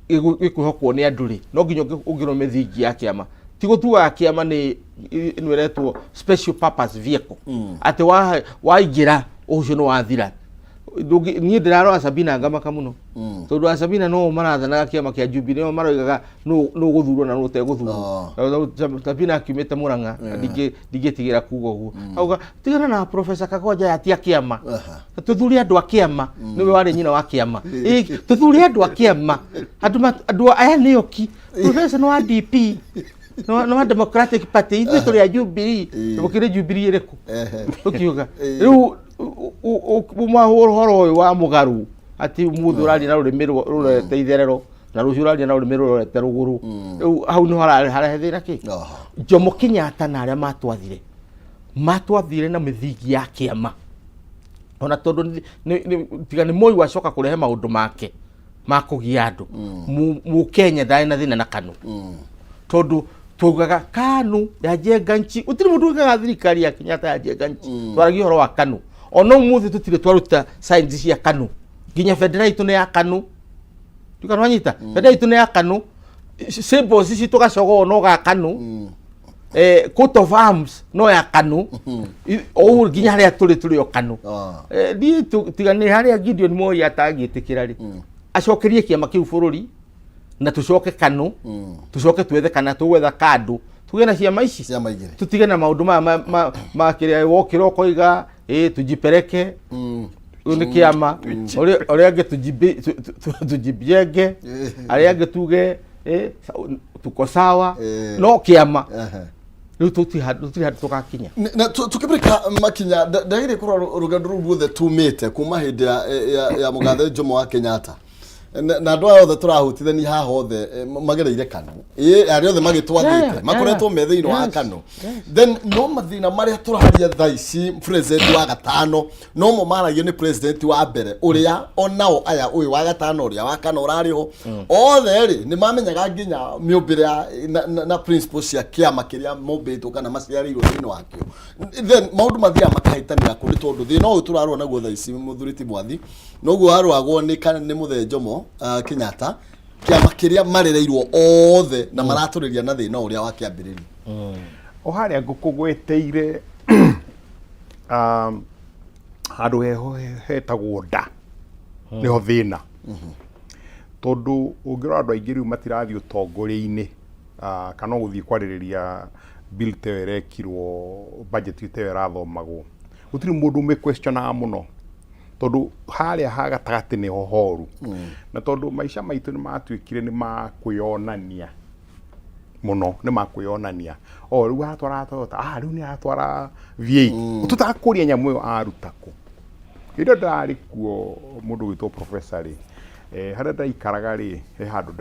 B: gĩkwĩhokwo nĩ andũ rĩ, no nginya ũngĩrwo mĩthingi ya kĩama. Ti gũtuaga kĩama nĩ ĩno ĩretwo special purpose vehicle, atĩ waingĩra ũcio nĩ wathira. Niĩ ndĩrarora Sabina ngamaka mũno, tondũ a Sabina no marathanaga kĩama kĩa Jubilee, no maroigaga nũ gũthurwo na nũ ũtegũthurwo. Sabina akiumĩte Mũrang'a, ndingĩtigĩra kuga ũguo, auga tigana na Professor Kagonja yatia kĩama, tuthure andũ a kĩama, nĩwe warĩ nyina wa kĩama. Ĩ, tuthure andũ a kĩama, andũ aya nĩo ki professor nĩ wa DP, nĩ wa Democratic Party, ithuĩ tũrĩ a Jubilee. Gũkĩrĩ Jubilee ĩrĩkũ? Ũkiuga rĩu ũhoro ũyũ wa mũgaru. Atĩ ũmũthĩ ũraria na rũrĩmĩ rũrorete itherero na rũciũ ũraria na rũrĩmĩ rũrorete rũgũrũ. Rĩu hau nĩho harehe thĩna kĩ. Jomo Kenyatta na arĩa matwathire matwathire na mĩthingi ya kĩama, ona tondũ tiga nĩ Moi wacoka kũrehe maũndũ make ma kũgia andũ. Mũkenya ndarĩ na thĩna na KANU, tondũ tugaga KANU yajenga nchi. Gũtirĩ mũndũ ugaga thirikari ya Kenyatta yajenga nchi. Twaragia ũhoro wa KANU. Ona ũmũthĩ tũtirĩ twaruta signs cia KANU, nginya bendera itũ nĩ ya KANU. Tukanwanyita bendera itũ nĩ ya KANU, symbols ici tũgacogoo no ga KANU, coat of arms no ya KANU. O ũguo nginya harĩa tũrĩ o KANU. Niĩ tiga nĩ harĩa Gideon Moi atangĩtĩkĩra rĩ, acokerie kĩama kĩu bũrũri na tũcoke KANU, tũcoke twethe kana tũgwetha kandũ tũgĩe na ciama ici.
A: Ciama igĩrĩ.
B: Tũtige na maũndũ maya ma kĩrĩa wokĩra ũkoiga ĩ tujipeleke. Rĩu nĩ kĩama ũrĩa angĩ tujibjenge, arĩa angĩ tuge tuko sawa. No kĩama rĩu tũtirĩ handũ tũgakinya.
A: Na tũkĩbĩrĩka makinya, ndagĩrĩ kũrora rũgendo rũu ruothe tumĩte kuma hĩndĩ ya mũgathe Jomo wa Kenyatta na andũ aya othe tũrahutithania haha othe magereire KANU, ĩ arĩa othe magĩtwathĩte makoretwo me thĩinĩ wa KANU. Then no mathĩna marĩa tũraria thaa ici, president wa gatano nomo maragio nĩ president wa mbere ũrĩa onao aya, ũyũ wa gatano, ũrĩa wa kana ũrarĩ ho, othe rĩ nĩ mamenyaga nginya mĩũmbĩre ya na principles cia kĩama kĩrĩa mombĩtwo kana maciarĩirwo thĩinĩ wakĩo. Then maũndũ mathiaga makahĩtanĩra kũ? Nĩ tondũ thĩna ũyũ tũrarũa naguo thaa ici, mũthuri ti Mwathi, noguo warũagwo nĩ mũthee Jomo Kenyatta, kĩama kĩrĩa marereirwo othe na maratũrĩria na thĩna ũrĩa wa kĩambĩrĩria.
C: O harĩa ngũkũgweteire handũ heho hetagwo nda nĩho thĩna, tondũ ũngĩrora andũ aingĩ rĩu matirathiĩ ũtongoria-inĩ kana gũthiĩ kwarĩrĩria bill ta ĩyo ĩrekirwo, budget ta ĩyo ĩrathomagwo, gũtirĩ mũndũ ũmĩ-questionaga mũno, tondũ harĩa ha gatagatĩ nĩho horu. Na tondũ maica maitũ nĩ matuĩkire nĩ ma kwĩyonania mũno, nĩ ma kwĩyonania, o rĩu aratwara Toyota, rĩu nĩ aratwara V8, tũtakũria nyamũ ĩyo aruta kũ. Hĩndĩ ĩyo ndĩrarĩ kuo, mũndũ gwĩtwo professor rĩ, harĩa ndaikaraga rĩ, he handũ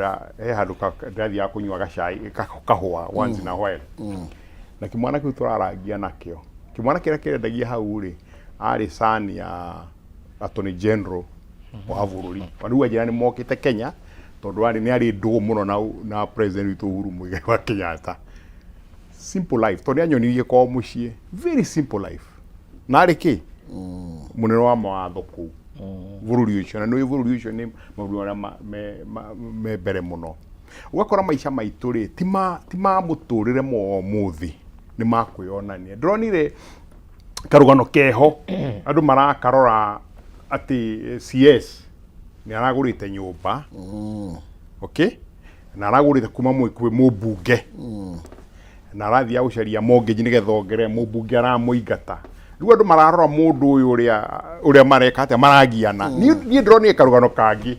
C: ndĩrathiaga kũnyua gacai kahũa once in a while na kĩmwana kĩu tũrarangia nakĩo. Kĩmwana kĩrĩa kĩrendagia hau rĩ, arĩ son ya Attorney General wa bũrũri. Na rĩu anjĩra nĩ mokĩte Kenya tondũ arĩ nĩ arĩ ndũgũ mũno na president witũ Uhuru Muigai wa Kenyatta. Simple life, tondũ nĩ anyonirie kwao mũciĩ, very simple life, na arĩ kĩ mũnene wa mawatho kũu bũrũri ũcio. Na nĩ bũrũri ũcio nĩ mabũrũri marĩa me mbere mũno. Ũgakora maica maitũ rĩ, ti ma mũtũrĩre ma ũmũthĩ, nĩ ma kwĩyonania. Ndĩronire karũgano keho andũ marakarora atĩ CS nĩ aragũrĩte nyũmba, okay, na aragũrĩte kuma kwĩ mũmbunge na arathiĩ gũcaria mortgage nĩgetha ongerere, mũmbunge aramũingata. Rĩu andũ mararora mũndũ ũyũ ũrĩa mareka atĩa, maragiana. Niĩ ndĩronire karũgano kangĩ,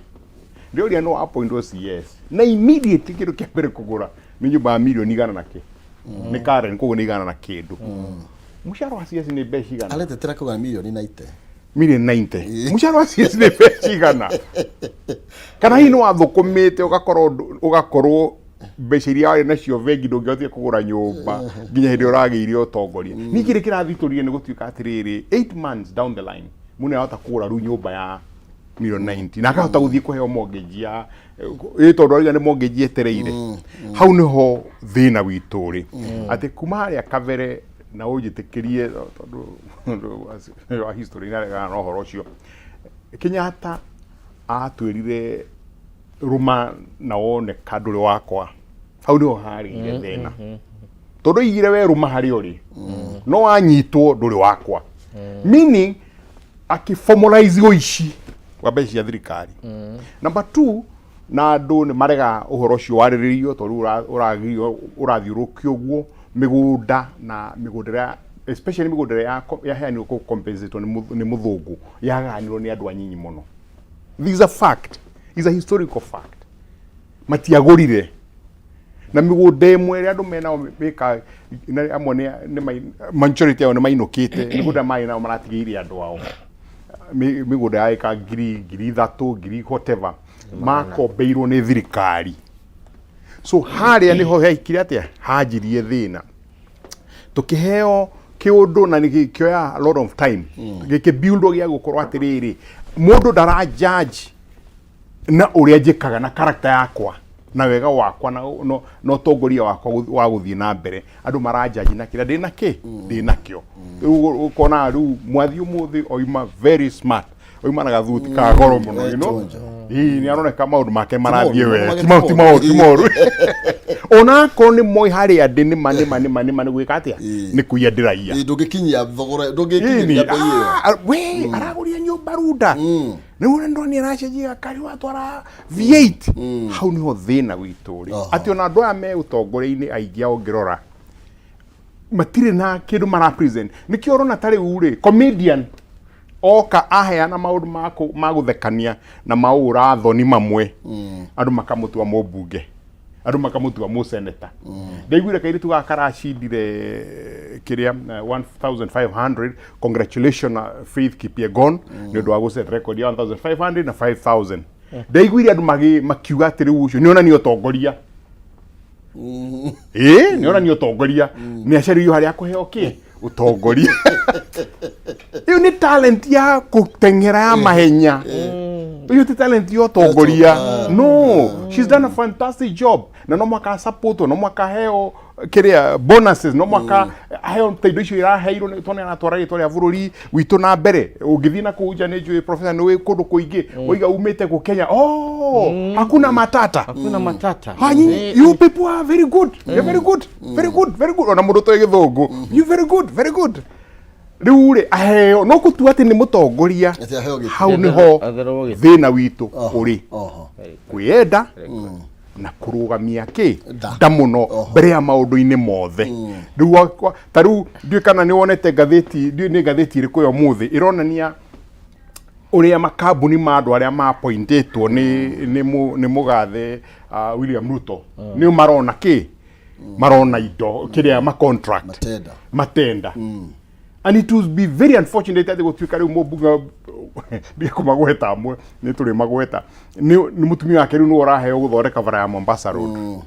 C: ndĩroria no appointwo CS na immediately kĩndũ kĩa mbere kũgũra nĩ nyũmba ya mirioni igana na kĩ, nĩ Karen, koguo nĩ igana na kĩndũ. Mũcara wa CS nĩ mbeca igana?
A: Aretetera kuga mirioni 90.
C: Mirioni 90. Mũcara wa CS nĩ mbeca igana? Kana hihi nĩ wathũkũmĩte ũgakorwo mbeca iria warĩ nacio bengi ndũngĩhotire kũgũra nyũmba nginya hĩndĩ ĩrĩa ũragĩire ũtongoria? Niĩ kĩrĩa kĩrathitũrire nĩ gũtuĩka atĩrĩrĩ, 8 months down the line mũndũ nĩarahota kũgũra rĩu nyũmba ya mirioni 90 na akahota gũthiĩ kũheo mortgage ya ĩ, tondũ arauga nĩ mortgage etereire. Hau nĩho thĩna witũ ũrĩ, atĩ kuma harĩa kabere, na ũnjĩtĩkĩrie tondũ mũndũ wa history nĩaregana na ũhoro ũcio, Kenyatta atwĩrire rũma na woneka ndũrĩ wakwa. Hau nĩho harĩire thĩna, tondũ oigire we rũma harĩa ũrĩ, no wanyitwo ndũrĩ wakwa, meaning akĩformalize ũici wa mbeca cia thirikari. Number two, na andũ nĩ marega ũhoro ũcio warĩrĩrio, tondũ rĩu ũragirio ũrathiũrũrũkio ũguo mĩgũnda na mĩgũnda ĩrĩa, especially mĩgũnda ĩrĩa yaheanirwo kũ compensate nĩ mũthũngũ, yagayanirwo nĩ andũ anyinyi mũno. This is a fact, is a historical fact. Matiagũrire na mĩgũnda ĩmwe ĩrĩa andũ menao mĩka na amwe nĩ majority yao nĩ mainũkĩte mĩgũnda marĩ nao maratigĩire andũ ao. Mĩgũnda ya ĩka 3,000, ngiri whatever makombeirwo nĩ thirikari. So harĩa nĩho hekire atĩa, hanjirie thĩna, tukiheo kiundu na gikioya a lot of time gĩkĩbuildwo gĩa gũkorwo atĩrĩrĩ, mũndũ ndara judge na ũrĩa njĩkaga na character yakwa na wega wakwa na ũtongoria wakwa wa gũthiĩ na mbere. Andũ maranjanji na kĩrĩa ndĩ nakĩ, ndĩ nakĩo. Rĩu ũkona rĩu mwathi ũmũthĩ oima very smart, oima na gathuti ka goro mũno.
A: Chonjo.
C: Ĩĩ, nĩ aroneka maũndũ make marathiĩ
A: moru,
C: wega.
A: ti
C: Ti
A: moru.
C: moru, ti moru. Ona akorwo nĩ moĩ harĩa ndĩ nĩma nĩma nĩma nĩma nĩ gwĩka atĩa, nĩ kũiya ndĩraiya.
A: Ĩ, ndũngĩkinyia thogora, ndũngĩkinyĩria bei ĩyo.
C: We aragũria nyũmba Runda, rĩu ona ndoni aracenjia gakari watwara V8. Hau niho thĩna witũ ũrĩ, atĩ ona andũ aya me ũtongoria-inĩ aingĩ ao ũngĩrora matirĩ na kĩndũ mara present. Nĩkĩo ũrona ta rĩu rĩ, comedian oka aheana maũndũ ma gũthekania na maũra thoni mamwe, andũ makamũtua mũmbunge, andũ makamũtua mũseneta. Ndaiguire kairĩtu gaka karacindire kĩrĩa 1500. Congratulations, Faith Kipyegon, nĩ ũndũ wa gũset record ya 1500 na 5000. Ndaiguire andũ makiuga atĩ rĩu ũcio nĩ onania ũtongoria, ĩĩ, nĩ onania ũtongoria, nĩ acaririo harĩa akũheo kĩ ũtongoria. Ĩyo nĩ talent ya gũteng'era ya mahenya, ĩyo ti talent ya ũtongoria. No she's done a fantastic job, na no mwaka supportwo, no mwaka aheo kĩrĩa bonuses, no mwaka aheo ta indo icio iraheirwo tondũ nĩ aratwara rĩtwa rĩa bũrũri witũ na mbere. Ũngĩthiĩ na kũu nja, nĩ njũĩ professor nĩ wĩ kũndũ kũingĩ, waiga umĩte kũ Kenya, oh, hakuna matata.
B: Hakuna matata.
C: Ha, you people are very good. You're very good. Very good. Very good. Ona mũndũ ũtoĩ gĩthũngũ. You very good. Very good. Rĩu rĩ, aheo no gũtua atĩ nĩ mũtongoria.
A: Atĩ aheo gĩtĩ.
C: Hau nĩho
B: Atherwo gĩtĩ.
C: thĩna witũ ũrĩ. Kwĩyenda na kũrũgamia kĩ
A: Nda.
C: Nda mũno mbere ya maũndũ-inĩ mothe. Rĩu ta rĩu ndiũĩ kana nĩ wonete ngathĩti, ndiũĩ nĩ ngathĩti ĩrĩkũ ya ũmũthĩ ĩronania ũrĩa makambuni ma andũ arĩa mapointĩtwo nĩ mũgathe William Ruto nĩ marona kĩ, marona indo kĩrĩa ma contract.
A: Matenda.
C: Matenda. And it would be very unfortunate atĩ gũtuĩka rĩu mũmbunge, ndikũmagweta amwe, nĩ tũrĩ magweta, nĩ mũtumia wake rĩu nĩwe ũraheo gũthondeka bara ya Mombasa Road,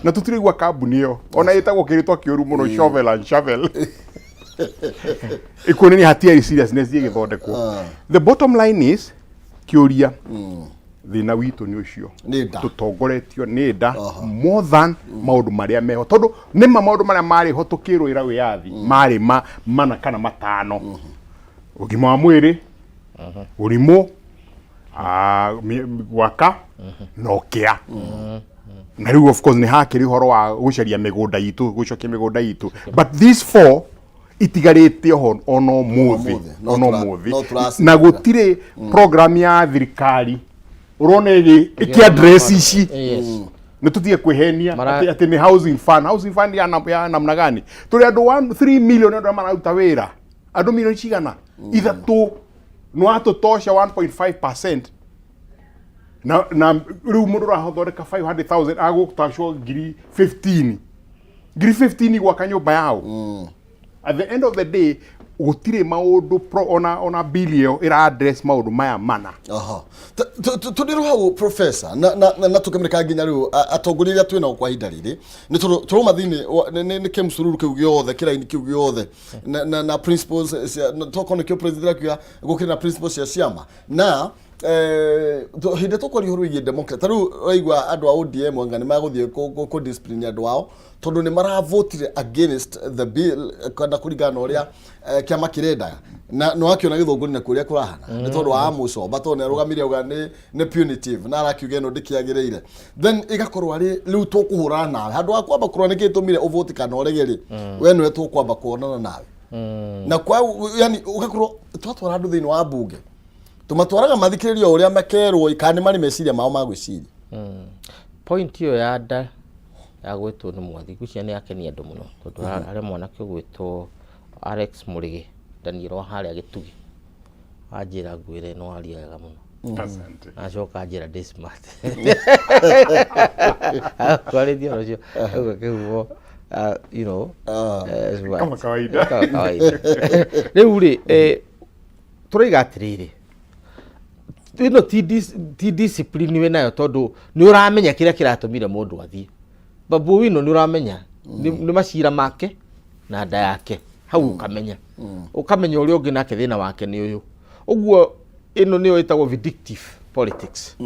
C: na tũtiraigua kambuni ĩyo ona ĩtagwo kĩrĩtwa kĩũru mũno, Shovel and Shovel, ikuonania hatiarĩ seriousness ĩgĩthondekwo. The bottom line is, kĩũria, thĩna witũ nĩ ũcio.
A: Nĩ nda.
C: Tũtongoretio nĩ nda more than maũndũ marĩa meho, tondũ nĩma maũndũ marĩa marĩ ho tũkĩrũĩra wĩyathi marĩ ma mana kana matano: ũgima wa mwĩrĩ, ũrimũ, gwaka na ũkĩa. Na rĩu of course nĩ hakĩrĩ ũhoro wa gũcaria mĩgũnda itũ, gũcokia mĩgũnda itũ, but these four itigarĩte oho ona ũmũthĩ.
A: Ũmũthĩ. No
C: Ona ũmũthĩ.
A: No tũracirĩra.
C: Na gũtirĩ program ya thirikari ũrona ĩgĩ ĩkĩ address ici. Nĩ tũtige kwĩhenia atĩ nĩ housing fund. Housing fund ya namna gani? Tũrĩ andũ 1 3 million, andũ arĩa mararuta wĩra, andũ milioni cigana 3, nĩ watũtosha 1.5%. Na rĩu mũndũ ũrathondeka 500,000 agũtacwo ngiri 15, ngiri 15 gwaka nyũmba yao. At the end of the day gũtirĩ maũndũ ona bill ĩyo ĩra address maũndũ maya mana.
A: Aha. Tũndĩrwo hau, professor, na tũkĩmĩrĩka nginya rĩu atongoria arĩa twĩnao kwa ihinda rĩrĩ, nĩ tondũ tũrauma thĩinĩ nĩ kĩmsururu kĩu gĩothe, kĩraini kĩu gĩothe na principles tokorwo nĩkĩo president akiuga gũkĩrĩ na principles cia ciama na hĩndĩ tũkwaria ũhoro wĩgiĩ democracy. Ta rĩu ũraigua andũ a ODM anga nĩ magũthiĩ kũ discipline andũ ao tondũ nĩ maravotire against the bill kana kũringana na ũrĩa kĩama kĩrendaga, na nĩ wakĩona gĩthũngũri na kũrĩa kũrahana nĩ tondũ wa Amũcomba, tondũ nĩ arũgamire auga nĩ punitive na arakiuga ĩno ndĩkĩagĩrĩire. Then ĩgakorwo arĩ rĩu tũkũhũrana nawe handũ ha kwamba kũrora nĩkĩ gĩtũmire ũvoti kana ũrege rĩ, we nĩwe tũkwamba kuonana nawe na kwa yani ũgakorwo twatwara andũ thĩinĩ wa mbunge, tũmatwaraga mathikĩrĩrio o ũrĩa makerwo kana nĩ marĩ meciria mao ma gwĩciria.
B: Point ĩyo ya nda ya gwĩtwo nĩ mwathi, ngwĩciria nĩ yakenia andũ mũno, tondũ harĩ mwanake ũgwĩtwo Alex Mũrĩgĩ Daniel wa harĩa Gĩtugĩ anjĩra ngwĩre no aria wega mũno.
C: Asante.
B: Acoka anjĩra ndĩ smart kwarĩtie ũhoro ũcio ũguo kĩhumo smart.
C: Kama kawaida.
B: Kama kawaida. Rĩu rĩ, Tũroiga atĩrĩrĩ, ĩno ti discipline wĩ nayo, tondũ nĩ ũramenya kĩrĩa kĩratũmire mũndũ athiĩ. Babu Owino nĩ ũramenya nĩ macira make na nda yake hau, ũkamenya ũrĩa ũngĩ nake thĩna wake nĩ ũyũ. Ũguo ĩno nĩyo ĩtagwo vindictive politics,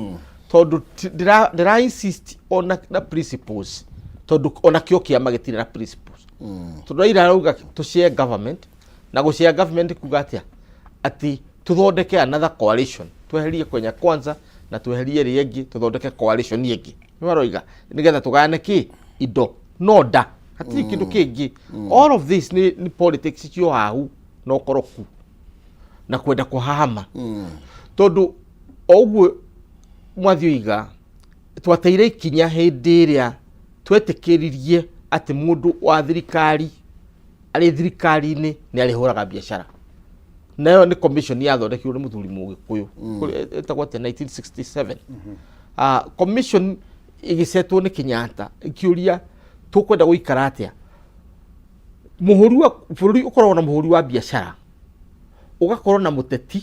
B: tondũ ndĩra insist ona na principles, tondũ ona kĩo kĩama gĩtirĩ na principles, tondũ Raila arauga tũ share government, na gũ share government kuga atĩa? Atĩ tũthondeke another coalition, tweherie Kenya Kwanza na tweherie ĩrĩa ĩngĩ, tũthondeke coalition ĩngĩ. Nĩ aroiga nĩgetha tũgayane kĩ indo, no nda hatirĩ kĩndũ kĩngĩ. All of this nĩ politics cio hahu na ũkoroku na kwenda kũhahama, tondũ o ũguo mwathi oiga, twateire ikinya hĩndĩ ĩrĩa twetĩkĩririe atĩ mũndũ wa thirikari arĩ thirikari-inĩ nĩ arĩhũraga biacara. Nayo nĩ commission yathondekirwo nĩ mũthuri Mũgĩkũyũ ĩtagwo atĩa, 1967. Commission ĩgĩcetwo nĩ Kenyatta, ĩkĩũria tũkwenda gũikara atĩa. Mũhũri wa bũrũri ũkoragwo na mũhũri wa biacara, ũgakorwo na mũteti,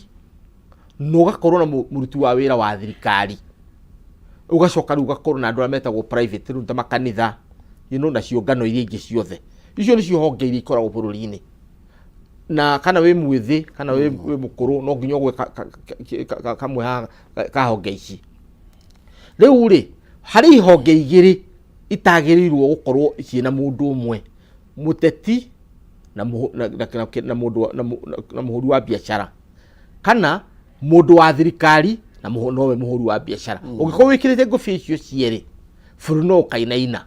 B: na ũgakorwo na mũruti wa wĩra wa thirikari, ũgacoka rĩu ũgakorwo na andũ arĩa metagwo private, rĩu ta makanitha na ciũngano iria ingĩ ciothe. Icio nĩcio honge iria ikoragwo bũrũri-inĩ. Na kana wĩ mwĩthĩ kana wĩ mũkũrũ, no nginya ũgwe kamwe haha ka honge ici. Rĩu rĩ, harĩ ihonge igĩrĩ itagĩrĩirwo gũkorwo ciĩna mũndũ ũmwe, mũteti na mũhũ- na- na- na- na mũndũ wa- na mũ- na- na mũhũri wa biacara, kana mũndũ wa thirikari na nowe mũhũri wa biacara. Ũngĩkorwo wĩkĩrĩte ngũbia icio cierĩ, bũrũri no ũkainaina,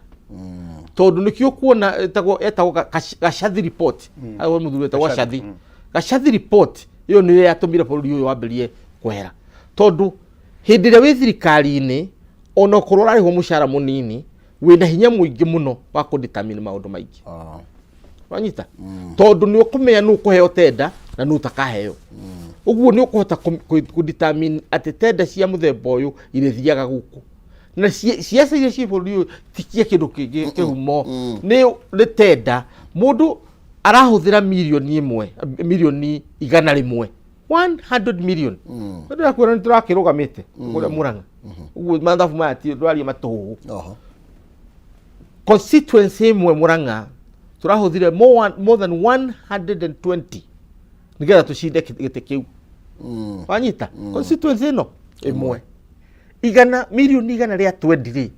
B: tondũ nĩkĩo kuona ĩtagwo Gachathi Report. Ago mũthuri wĩtagwo Gachathi. Gachathi Report ĩyo nĩyo yatũmire bũrũri ũyũ wambĩrĩrie kwehera, tondũ hĩndĩ ĩrĩa wĩ thirikari-inĩ, ona okorwo ũrarĩhwo mũcara mũnini, wĩna hinya mũingĩ mũno wa kũ-determine maũndũ maingĩ. Wanyita? Tondũ nĩ ũkũmenya nũ ũkũheo tenda na nũ ũtakaheo. Ũguo nĩ ũkũhota kũ-determine atĩ tenda cia mũthemba ũyũ irĩthiaga gũkũ. Na ciaca iria ciĩ bũrũri ũyũ ti cia kĩndũ kĩngĩ, kĩhumo nĩ tenda. Mũndũ arahũthĩra mirioni 1, mirioni 100, 100 million. Ndĩrakwĩra nĩ tũrakĩrũgamĩte kũrĩa Murang'a ũguo, mathabu maya ti ndwaria matũhũhũ. Constituency ĩmwe Murang'a tũrahũthire more than 120 nĩgetha tũcinde gĩtĩ kĩu. Wanyita? Constituency ĩno ĩmwe, igana mirioni 120 rĩ,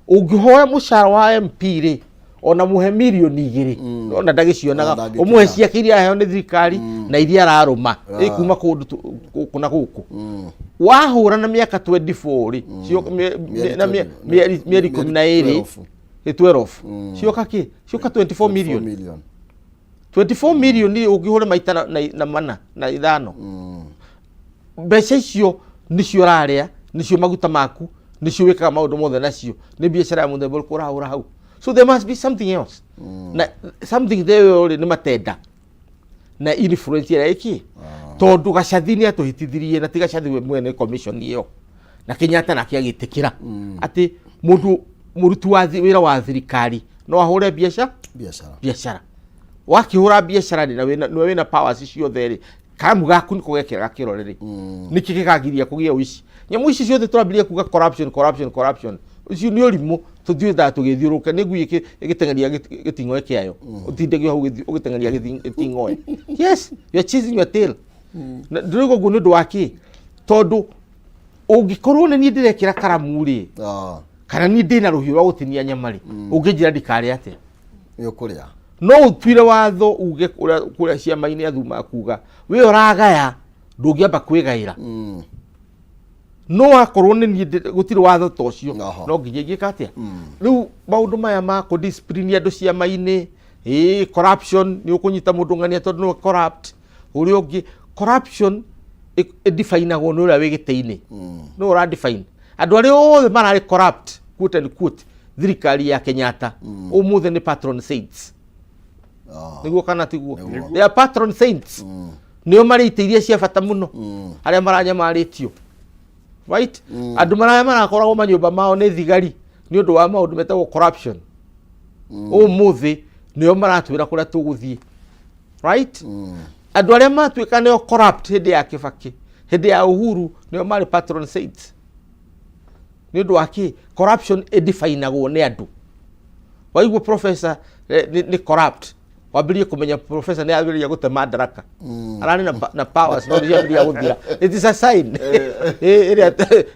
B: ũngĩhoya mũcara wa MP rĩ, ona mũhe mirioni 2, ona ndagĩcionaga.
A: Ona ndangĩkinya.
B: Ũmũhe ciake iria aheo nĩ thirikari na iria ararũma ĩkuma kũndũ gũkũ na gũkũ. Wahũra na mĩaka 24 rĩ, na mĩeri 12, ĩ 12, cioka kĩ? Cioka 24 million.
A: Million.
B: 24 million rĩ, ũngĩhũra maita na mana na ithano, mbeca icio nĩcio ũrarĩa, nĩcio maguta maku, nĩcio wĩkaga maũndũ mothe nacio. Nĩ biacara ya mũthemba ũrĩkũ ũrahũra hau? So there must be something else, na something there rĩ, nĩ matenda na influence ĩrĩa ĩkĩ, tondũ Gacathi nĩ atũhĩtithirie, na ti Gacathi we mwene, commission ĩyo, na Kenyatta nake agĩtĩkĩra atĩ mũndũ mũruti wa wĩra wa thirikari no ahũre biacara.
A: Biacara.
B: Biacara, wakĩhũra biacara rĩ, na nĩwe wĩna powers ciothe rĩ, karamu gaku nĩko gekĩraga kĩrore rĩ, nĩkĩ gĩkagiria kũgĩa ũici? Nyamũ ici ciothe tũrambirie kuga corruption, corruption, corruption, ũcio nĩ ũrimũ. Tũthiĩtaga tũgĩthiũrũrũka nĩ ngui ĩgĩteng'eria gĩting'oe kĩayo, ũtindagio hau ũgĩteng'eria gĩting'oe. Yes, you are chasing your tail. Na ndĩrauga ũguo nĩ ũndũ wa kĩ? Tondũ ũngĩkorwo nĩ niĩ ndĩrekĩra karamu rĩ, kana niĩ ndĩna rũhiũ rwa gũtinia nyama rĩ, ũngĩnjĩra ndikarĩa atĩa?
A: Nĩ ũkũrĩa.
B: No ũtuire watho uge kũrĩa kũrĩa ciama-inĩ athuma kuga we ũragaya, ndũngĩamba kwĩgaĩra. No akorwo nĩ niĩ gũtirĩ watho ta ũcio, no nginya ingĩka atĩa? Rĩu maũndũ maya ma kũ discipline andũ ciama-inĩ, ĩĩ, corruption, nĩ ũkũnyita mũndũ ng'ania tondũ nĩwe corrupt. Ũrĩa ũngĩ, corruption ĩdefinagwo nĩ ũrĩa wĩ gĩtĩ-inĩ, nĩwe ũra define. Andũ arĩa othe mararĩ corrupt, quote and quote, thirikari ya Kenyatta, ũmũthĩ nĩ patron saints. Nĩguo kana tiguo?
A: Nĩguo.
B: They are patron saints. Nĩo marĩ itĩ iria cia bata mũno, arĩa maranyamarĩtio, right? Andũ marĩa marakoragwo manyũmba mao nĩ thigari nĩ ũndũ wa maũndũ metagwo corruption, ũmũthĩ nĩo maratwĩra kũrĩa tũgũthiĩ, right? Andũ arĩa matuĩka nĩo corrupt hĩndĩ ya Kibaki, hĩndĩ ya Uhuru, nĩo marĩ patron saints. Nĩ ũndũ wa kĩ? Corruption ĩdefinagwo nĩ andũ. Waigua professor nĩ corrupt, wambĩrĩrie kũmenya professor nĩ ambĩrĩria gũtema ndaraka, ararĩ na powers no nĩ ciambĩrĩria gũthira. It is a sign. Ĩrĩa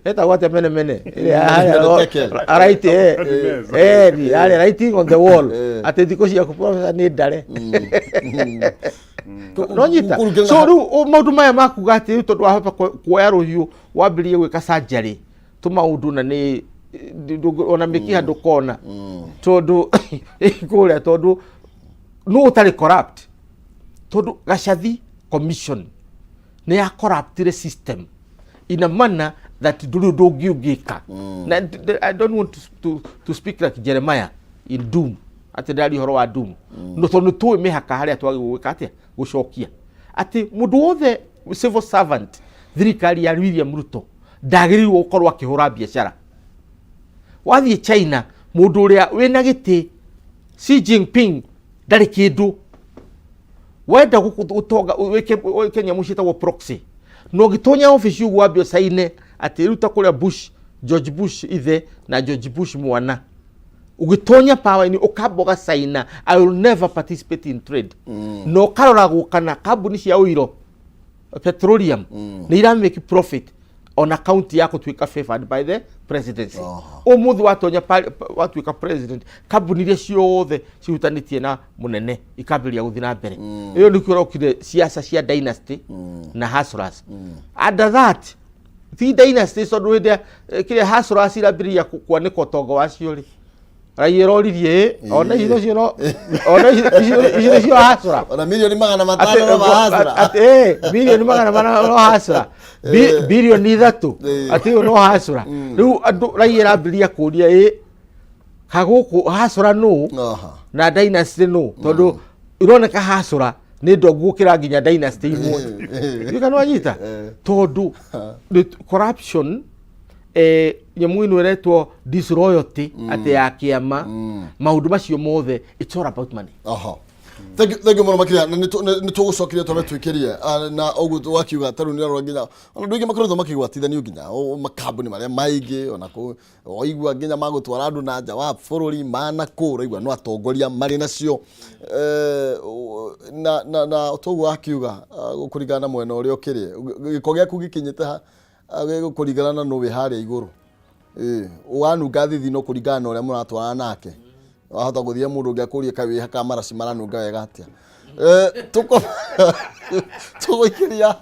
B: ĩtagwo atĩa, mene mene ĩrĩa
A: Mene tekel.
B: Right, yarĩ writing on the wall atĩ thikũ ciaku, professor, nĩ ndare no nyita. So rĩu maũndũ maya makuga atĩ rĩu tondũ wahota kuoya rũhiũ wambĩrĩrie gwĩka surgery tũmaũndũ na nĩ ona mĩkiha ndũkona tondũ kũrĩa tondũ nũ ũtarĩ corrupt, tondũ Gachathi Commission nĩ ya corruptire system in a manner that ndũrĩ ũndũ ũngĩ ũngĩka. Na I don't want to speak like Jeremiah in doom, atĩ ndĩraria ũhoro wa doom, no tondũ nĩ tũĩ mĩhaka harĩa twagĩrĩirwo gwĩka atĩa, gũcokia atĩ mũndũ wothe civil servant thirikari ya William Ruto ndagĩrĩirwo gũkorwo akĩhũra biacara. Wathiĩ China, mũndũ ũrĩa wĩna gĩtĩ, Xi Jinping, ndarĩ kĩndũ. Wenda gũtonga wĩke nyamũ ciĩtagwo proxy, na ũgĩtonya obici ũguo wambe ũcaine atĩ rĩu ta kũrĩa Bush, George Bush ithe na George Bush mwana, ũgĩtonya power-inĩ ũkamba ũgacaina, "I will never participate in trade," na ũkaroragwo kana kambuni cia ũiro, petroleum, nĩ ira make profit on account ya gũtuĩka favored by the presidency. Ũmũthĩ watonya watuĩka president, kambuni iria ciothe cihutanĩtie na mũnene ikambĩrĩria gũthiĩ na mbere. Ĩyo nĩkĩo ũrokire ciaca cia dynasty na hustlers. Under that ti dynasty, tondũ hĩndĩ ĩrĩa kĩrĩa hustlers irambĩrĩria kwanĩka ũtonga wacio rĩ, raia ĩroririe ĩ ona ici nacio no ona ici nĩcio hustler.
A: Ona 500,000,000 no mahacra.
B: Atĩ 400,000,000 no hustler, 3 billion, atĩ ũyũ no hustler. Rĩu andũ raia ĩrambĩrĩria kũria ĩ kagũkũ hustler nũ na dynasty nũ, tondũ ironeka hustler nĩ ndongu gũkĩra nginya dynasty imwe. Ndiũĩ kana wanyita, tondũ corruption, nyamũ ĩno ĩretwo disloyalty atĩ ya kĩama, maũndũ macio mothe, it's all about money.
A: Aha. Thank you, thank you mũno makĩria, na nĩ tũgũcokeria twambe twĩkĩrie. Na ũguo wakiuga ta rĩu nĩ ũrarora nginya ona andũ aingĩ makoretwo makĩgwatithanio nginya makambuni marĩa maingĩ, ona kũ waigua nginya magũtwara andũ na nja wa bũrũri mana kũ ũraigua no atongoria marĩ nacio. Na toguo wakiuga, kũringana na mwena ũrĩa ũkĩrĩ, gĩko gĩaku gĩkinyĩte ha, kũringana na nũ wĩ harĩa igũrũ. Ũranunga thithino kũringana na ũrĩa mũratwarana nake, wahota gũthiĩ mũndũ ũngĩ akũrie kaĩ wĩhakaga maraci maranunga wega atĩa. Tũgũikĩria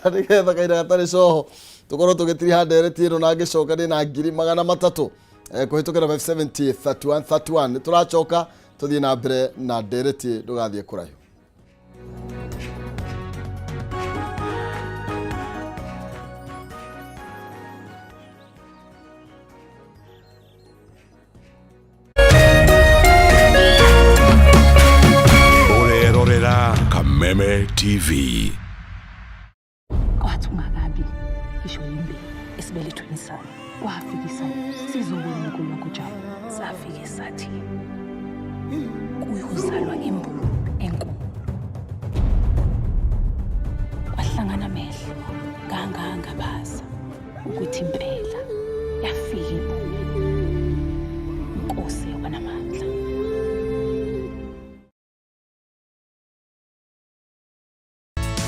A: na nĩgetha kahinda gatarĩ coho tũkorwo tũgĩtiriha ndereti ĩno, na ngĩcoka ndĩ na 300,000 kũhĩtũkĩra 570 31 31. Nĩ tũracoka tũthiĩ na mbere na ndereti, ndũgathiĩ kũraihu.
D: Ũrerorera Kameme TV.
E: Kwathi ungakabi ngisho yimbi esibelethweni sami, kwafikisa sizobona unkulu wakho Jabu, safike sathi kuyozalwa imbulu enkulu, kwahlangana amehlo, ngangangabaza ukuthi impela yafika imbulu, inkosi yakwanamandla.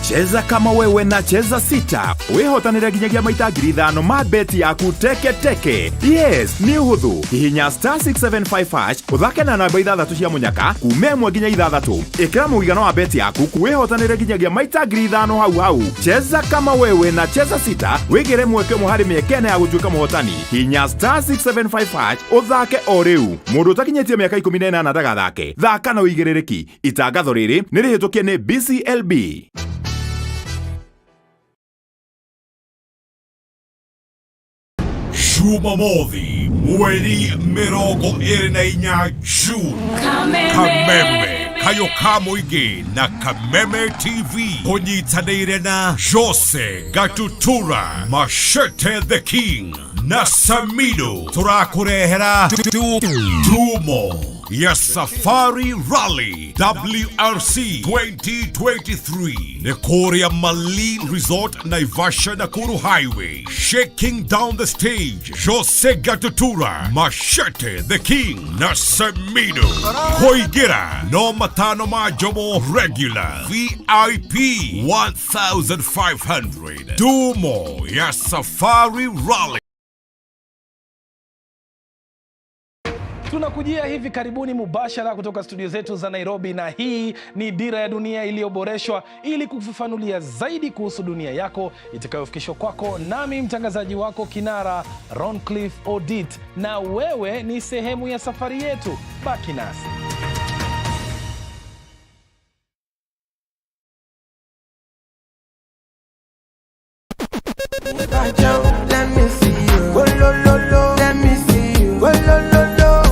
D: Cheza kama wewe na Cheza Sita wihotanire nginyagia maita 5,000 ma beti yaku teke teke. Yes, nĩ ũhũthũ. Hihinya star 675 hash, ũthake na namba ithathatũ cia mũnyaka kuma 1 nginya 6. Ĩkĩra mũigana wa beti yaku, wĩhotanĩre nginyagia maita 5,000 hau hau. Cheza kama wewe na Cheza Sita, wĩgĩre mweke ũmwe harĩ mĩeke 4 ya gũtuĩka mũhotani. Hihinya star 675 hash ũthake o rĩu. Mũndũ ũtakinyĩtie mĩaka 18 ndagathake. Thaka na ũigĩrĩrĩki. Itangatho rĩrĩ nĩ rĩhĩtũkie nĩ BCLB.
F: Jumamothi mweri 24 June, Kameme. Kayũ ka mũingĩ na Kameme TV kũnyitanĩire na Jose Gatutura, Machete the King na Samido, tũrakũrehera Tumo ya Safari Rally WRC 2023 nĩ kũrĩa Malin Resort, Naivasha, Nakuru Highway. Shaking down the stage, Jose Gatutura, Machete the King na Samido. Kũingĩra no matano ma Jomo, regular VIP 1500. Dumo ya Safari Rally.
G: Tunakujia hivi karibuni mubashara kutoka studio zetu za Nairobi, na hii ni Dira ya Dunia iliyoboreshwa ili kufafanulia zaidi kuhusu dunia yako itakayofikishwa kwako nami mtangazaji wako kinara Roncliffe Odit, na wewe ni sehemu ya safari yetu. Baki nasi.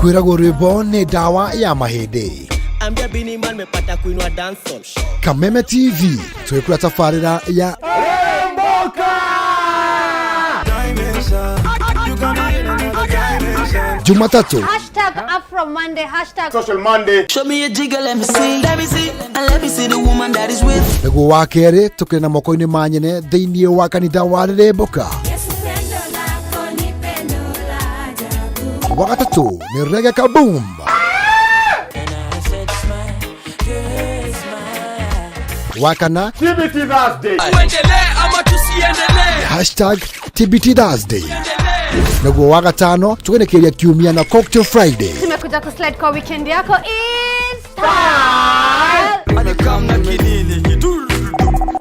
H: Kwĩragwo rwĩmbo nĩ ndawa ya mahĩndĩ.
I: Ambia Bini Man mepata kuinua dancehall.
H: Kameme TV twĩkũra tabarĩra ya Jumatatu
J: Hashtag Afro Monday, hashtag
C: Social Monday.
I: Show me a jigger, let me see. Let me see. And let me see the woman that is with.
H: Nĩguo wa kerĩ tũkĩrĩ na moko-inĩ ma nyene thĩinĩ wa kanitha wa Rĩrĩmbũka. Wa gatatũ nĩ Reggae Kaboom. Wa kana
C: TBT Thursday.
H: Hashtag TBT Thursday. Naguo wa gatano tũgenekeria kiumia na Cocktail Friday.
J: Tumekuja kuslide kwa weekend yako is style.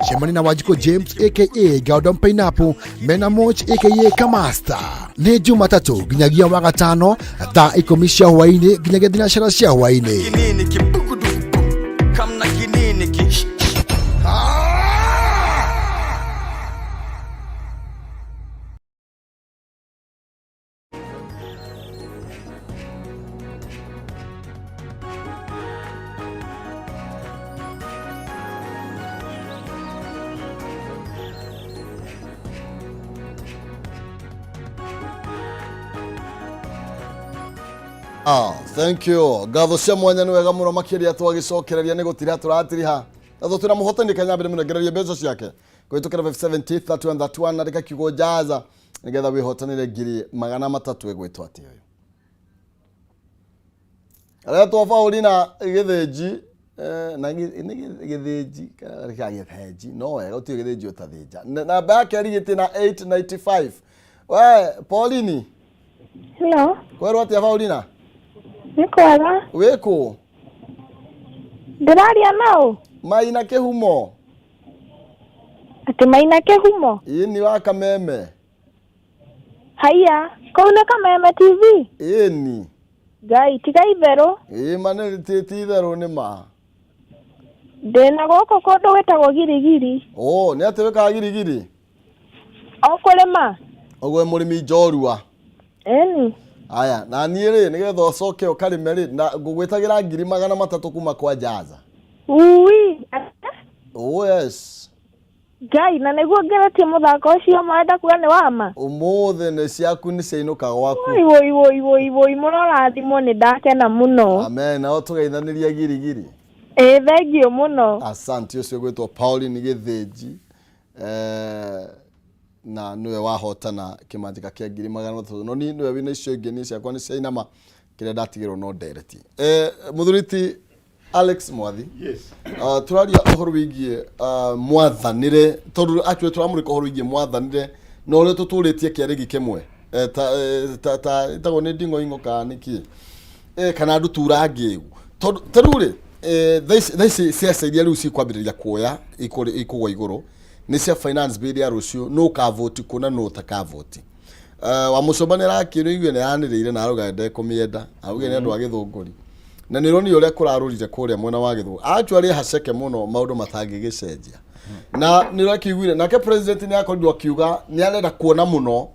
H: Cemani na Wanjikũ James aka Gordon Pineapple mena Moch aka Kamasta nĩ Jumatatũ nginyagia wa gatano thaa 10 cia hwaĩ-inĩ nginyagia thinacara cia hwaĩ-inĩ.
A: Ah, thank you. Ngatho cia mwanya nĩ wega mũno makĩria twagĩcokereria nĩ gũtira tũratiriha. Natho twĩna mũhotani kanyambere mũnengererie mbeca ciake kũhĩtũkĩra 570 31 31 andĩka kiugo jaza nĩgetha wĩhotanĩre 300,000. Ĩgwĩtwo atĩa ũyũ? Aretwo Paulina Gĩthĩnji, na nĩ Gĩthĩnji kana Gĩthenji, no wega gũtirĩ Gĩthĩnji ũtathĩnja. Namba yake ĩrigĩtie na 895. We Paulini.
K: Hello.
A: Kwerwo atĩa Paulina?
K: Nĩ kwega.
A: Wĩkũ?
K: Ndĩraria nao.
A: Maina Kĩhumo.
K: Atĩ Maina Kĩhumo?
A: Ĩĩ ni wa Kameme.
K: Haiya, kũu nĩ Kameme TV?
A: Ĩĩ ni.
K: Ngai, tiga itherũ.
A: Ĩĩ ma nĩ ti itherũ nĩ ma.
K: Ndĩna gũkũ kũndũ gwĩtagwo Girigiri.
A: Oh, nĩ atĩ wĩkaga Girigiri?
K: O kũrĩma.
A: Ũguo mũrĩmi njorua.
K: Ĩni.
A: Aya, na niĩ rĩ nĩgetha ũcoke ũkarĩme rĩ na ngũgwĩtagĩra 300,000 kuma kwa Jaza.
K: Ui.
A: Oh yes.
K: Ngai, na nĩguo ngeretie mũthako ũcio marenda kuga nĩ wama.
A: Ũmũthĩ nĩ ciaku nĩ ciainũka gwaku.
K: Woi woi woi woi woi mũrorathimwo nĩ ndakena mũno.
A: Amen, nao tũgeithanĩria Girigiri.
K: Ĩĩ thengiũ mũno.
A: Asante, ũcio gwĩtwo Pauline Gĩthĩnji. Na nĩwe wahotana kĩmanjĩka kĩa 300,000. No niĩ nĩwe wĩna icio ingĩ, niĩ ciakwa nĩ ciainama kĩrĩa ndatigĩrwo no ndereti. Mũthuri ti Alex Mwathi.
C: Yes.
A: Tũraria ũhoro wĩgiĩ mwathanĩre, tondũ actually tũramũrĩka ũhoro wĩgiĩ mwathanĩre na ũrĩa tũtũrĩtie kĩarĩgi kĩmwe. Ta ĩtagwo nĩ nding'oing'o kana nĩkĩ? Kana ndutura ngĩgu. Tondũ ta rĩu rĩ, thaa ici ciaca iria rĩu cikwambĩrĩria kuoya ikũgwa igũrũ nĩ cia finance bill ya rũciũ, nũ ũkavoti kũ na nũ ũtakavoti. Wa Mũcomba nĩ arakĩrĩigue nĩ aranĩrĩire na arauga ndekũmĩenda, arauga nĩ andũ a Gĩthũngũri. Na nĩ ũronire ũrĩa kũrarũrire kũrĩa mwena wa Gĩthũngũri. Actually haceke mũno maũndũ matangĩgĩcenjia. Na nĩ ũrakĩiguire nake president nĩ akorirwo akiuga nĩ arenda kuona mũno.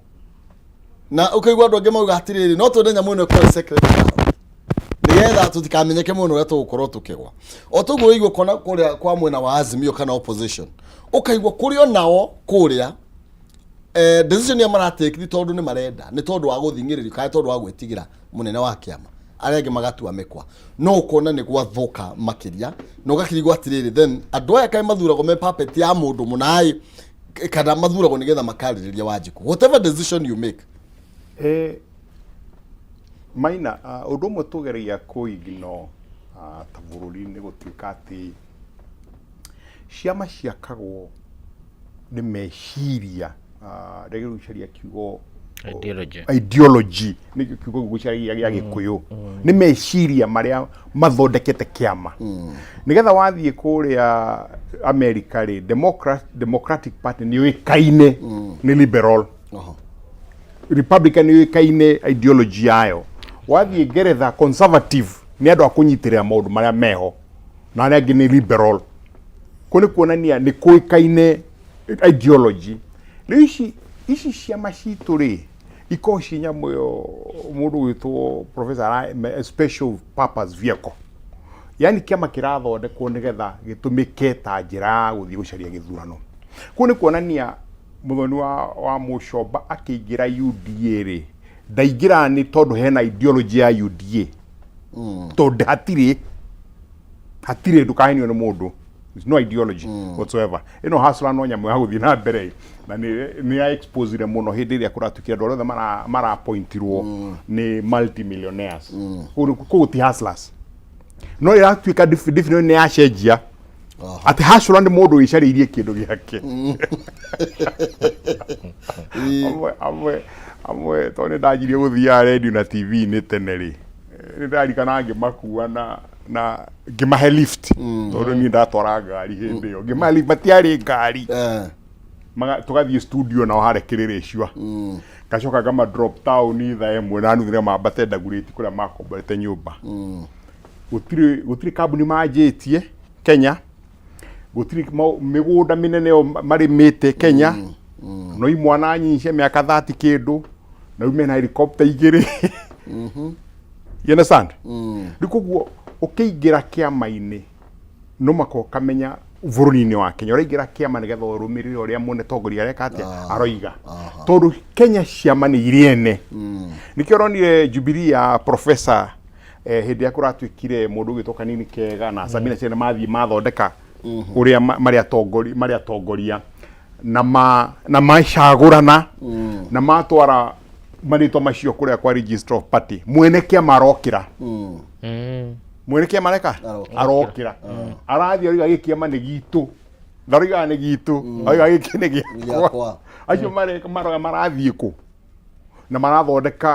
A: Na ũkaigua andũ angĩ mauga atĩrĩrĩ, no twende nyamũ ĩno ĩkorwo secret ballot. Nĩgetha tũtikamenyeke mũno ũrĩa tũgũkorwo tũkĩgwa. O toguo ũigua kona kũrĩa kwa mwena wa Azimio kana opposition. Ũkaigua kũrĩ o nao kũrĩa decision ya maratake nĩ tondũ nĩ marenda, nĩ tondũ wa gũthing'ĩrĩrio kana tondũ wa gwĩtigĩra mũnene wa kĩama, arĩa angĩ magatua mĩkwa, no ũkona nĩ gwathũka makĩria na ũgakĩrigwo atĩrĩrĩ, then andũ aya kaĩ mathuragwo me puppet ya mũndũ mũnaĩ kana mathuragwo nĩgetha makarĩrĩria Wanjikũ whatever decision you make?
C: Maina, ũndũ ũmwe tũgeragia kũ-ignore ta bũrũri nĩ gũtuĩka atĩ ciama ciakagwo nĩ meciria, rĩngĩ gũcaria kiugo.
B: Ideology.
C: Ideology nĩkĩo kiugo gũcaria gĩa Gĩkũyũ, nĩ meciria marĩa mathondekete kĩama. Nĩgetha wathiĩ kũrĩa America rĩ, Democratic Party nĩ yũĩkaine nĩ liberal. Republican nĩ yũĩkaine ideology yayo. Wathiĩ Ngeretha, Conservative nĩ andũ a kũnyitĩrĩra maũndũ marĩa meho, na arĩa angĩ nĩ liberal. Kũ nĩ kuonania nĩ kũĩkaine ideology. Rĩu ici ciama citũ rĩ, ikoragwo ciĩ nyamũ ĩyo mũndũ gwĩtwo professor special purpose vehicle, yani kĩama kĩrathondekwo nĩgetha gĩtũmĩke ta njĩra ya gũthiĩ gũcaria gĩthurano. Kũu nĩ kuonania Mũthoni wa Mũcomba akĩingĩra UDA rĩ, ndaingĩra nĩ tondũ hena ideology ya UDA, tondũ hatirĩ, ndũkahenio nĩ mũndũ. There's no ideology whatsoever. Ĩno hustler no nyamũ ya gũthiĩ na mbere, na nĩ ya exposire mũno hĩndĩ ĩrĩa kũratuĩkire andũ arĩa othe mara appointirwo nĩ multimillionaires. Kũu ti hustlers, no ĩratuĩka definition nĩ yacenjia atĩ hustler nĩ mũndũ wĩcarĩirie kĩndũ gĩake. Amwe tondũ nĩ ndanjirie gũthiaga radio na TV nĩ tene rĩ, nĩ ndarikana ngĩmakua na ngĩmahe lift, tondũ niĩ ndatwara ngari hĩndĩ ĩyo, ngĩmahe lift, matiarĩ ngari. Tũgathiĩ studio nao harĩa Kĩrĩrĩcua, ngacoka ngama drop town thaa 1 na nuthu nĩgetha mambate Ndagurĩti kũrĩa makomborete nyũmba. Gũtirĩ kambuni manjĩtie Kenya, gũtirĩ mĩgũnda mĩnene ĩyo marĩmĩte Kenya, no imwana nyinyi cia mĩaka 30 kĩndũ, na rĩu mena helicopter igĩrĩ, you understand? Rĩu koguo ũkĩingĩra kĩama-inĩ no maka ũkamenya bũrũri-inĩ wa Kenya ũraingĩra kĩama nĩgetha ũrũmĩrĩre ũrĩa mũnetongoria areka atĩa aroiga, tondũ Kenya ciama nĩ irĩ ene. Nĩkĩo ũronire Jubilee ya professor, hĩndĩ ĩrĩa kũratuĩkire mũndũ ũgwĩtwo Kanini Kega na Sabina Chege mathiĩ mathondeka ũrĩa marĩ atongoria na macagũrana na matwara marĩtwa macio kũrĩa kwa registrar of party, mwene kĩama arokĩra, mwene kĩama areka arokĩra, arathiĩ aroiga gĩkĩ kĩama nĩ gitũ, ndaroigaga nĩ gitũ, aroiga gĩkĩ nĩ gĩakwa.
A: Gĩakwa.
C: Acio maroya marathiĩ kũ na marathondeka.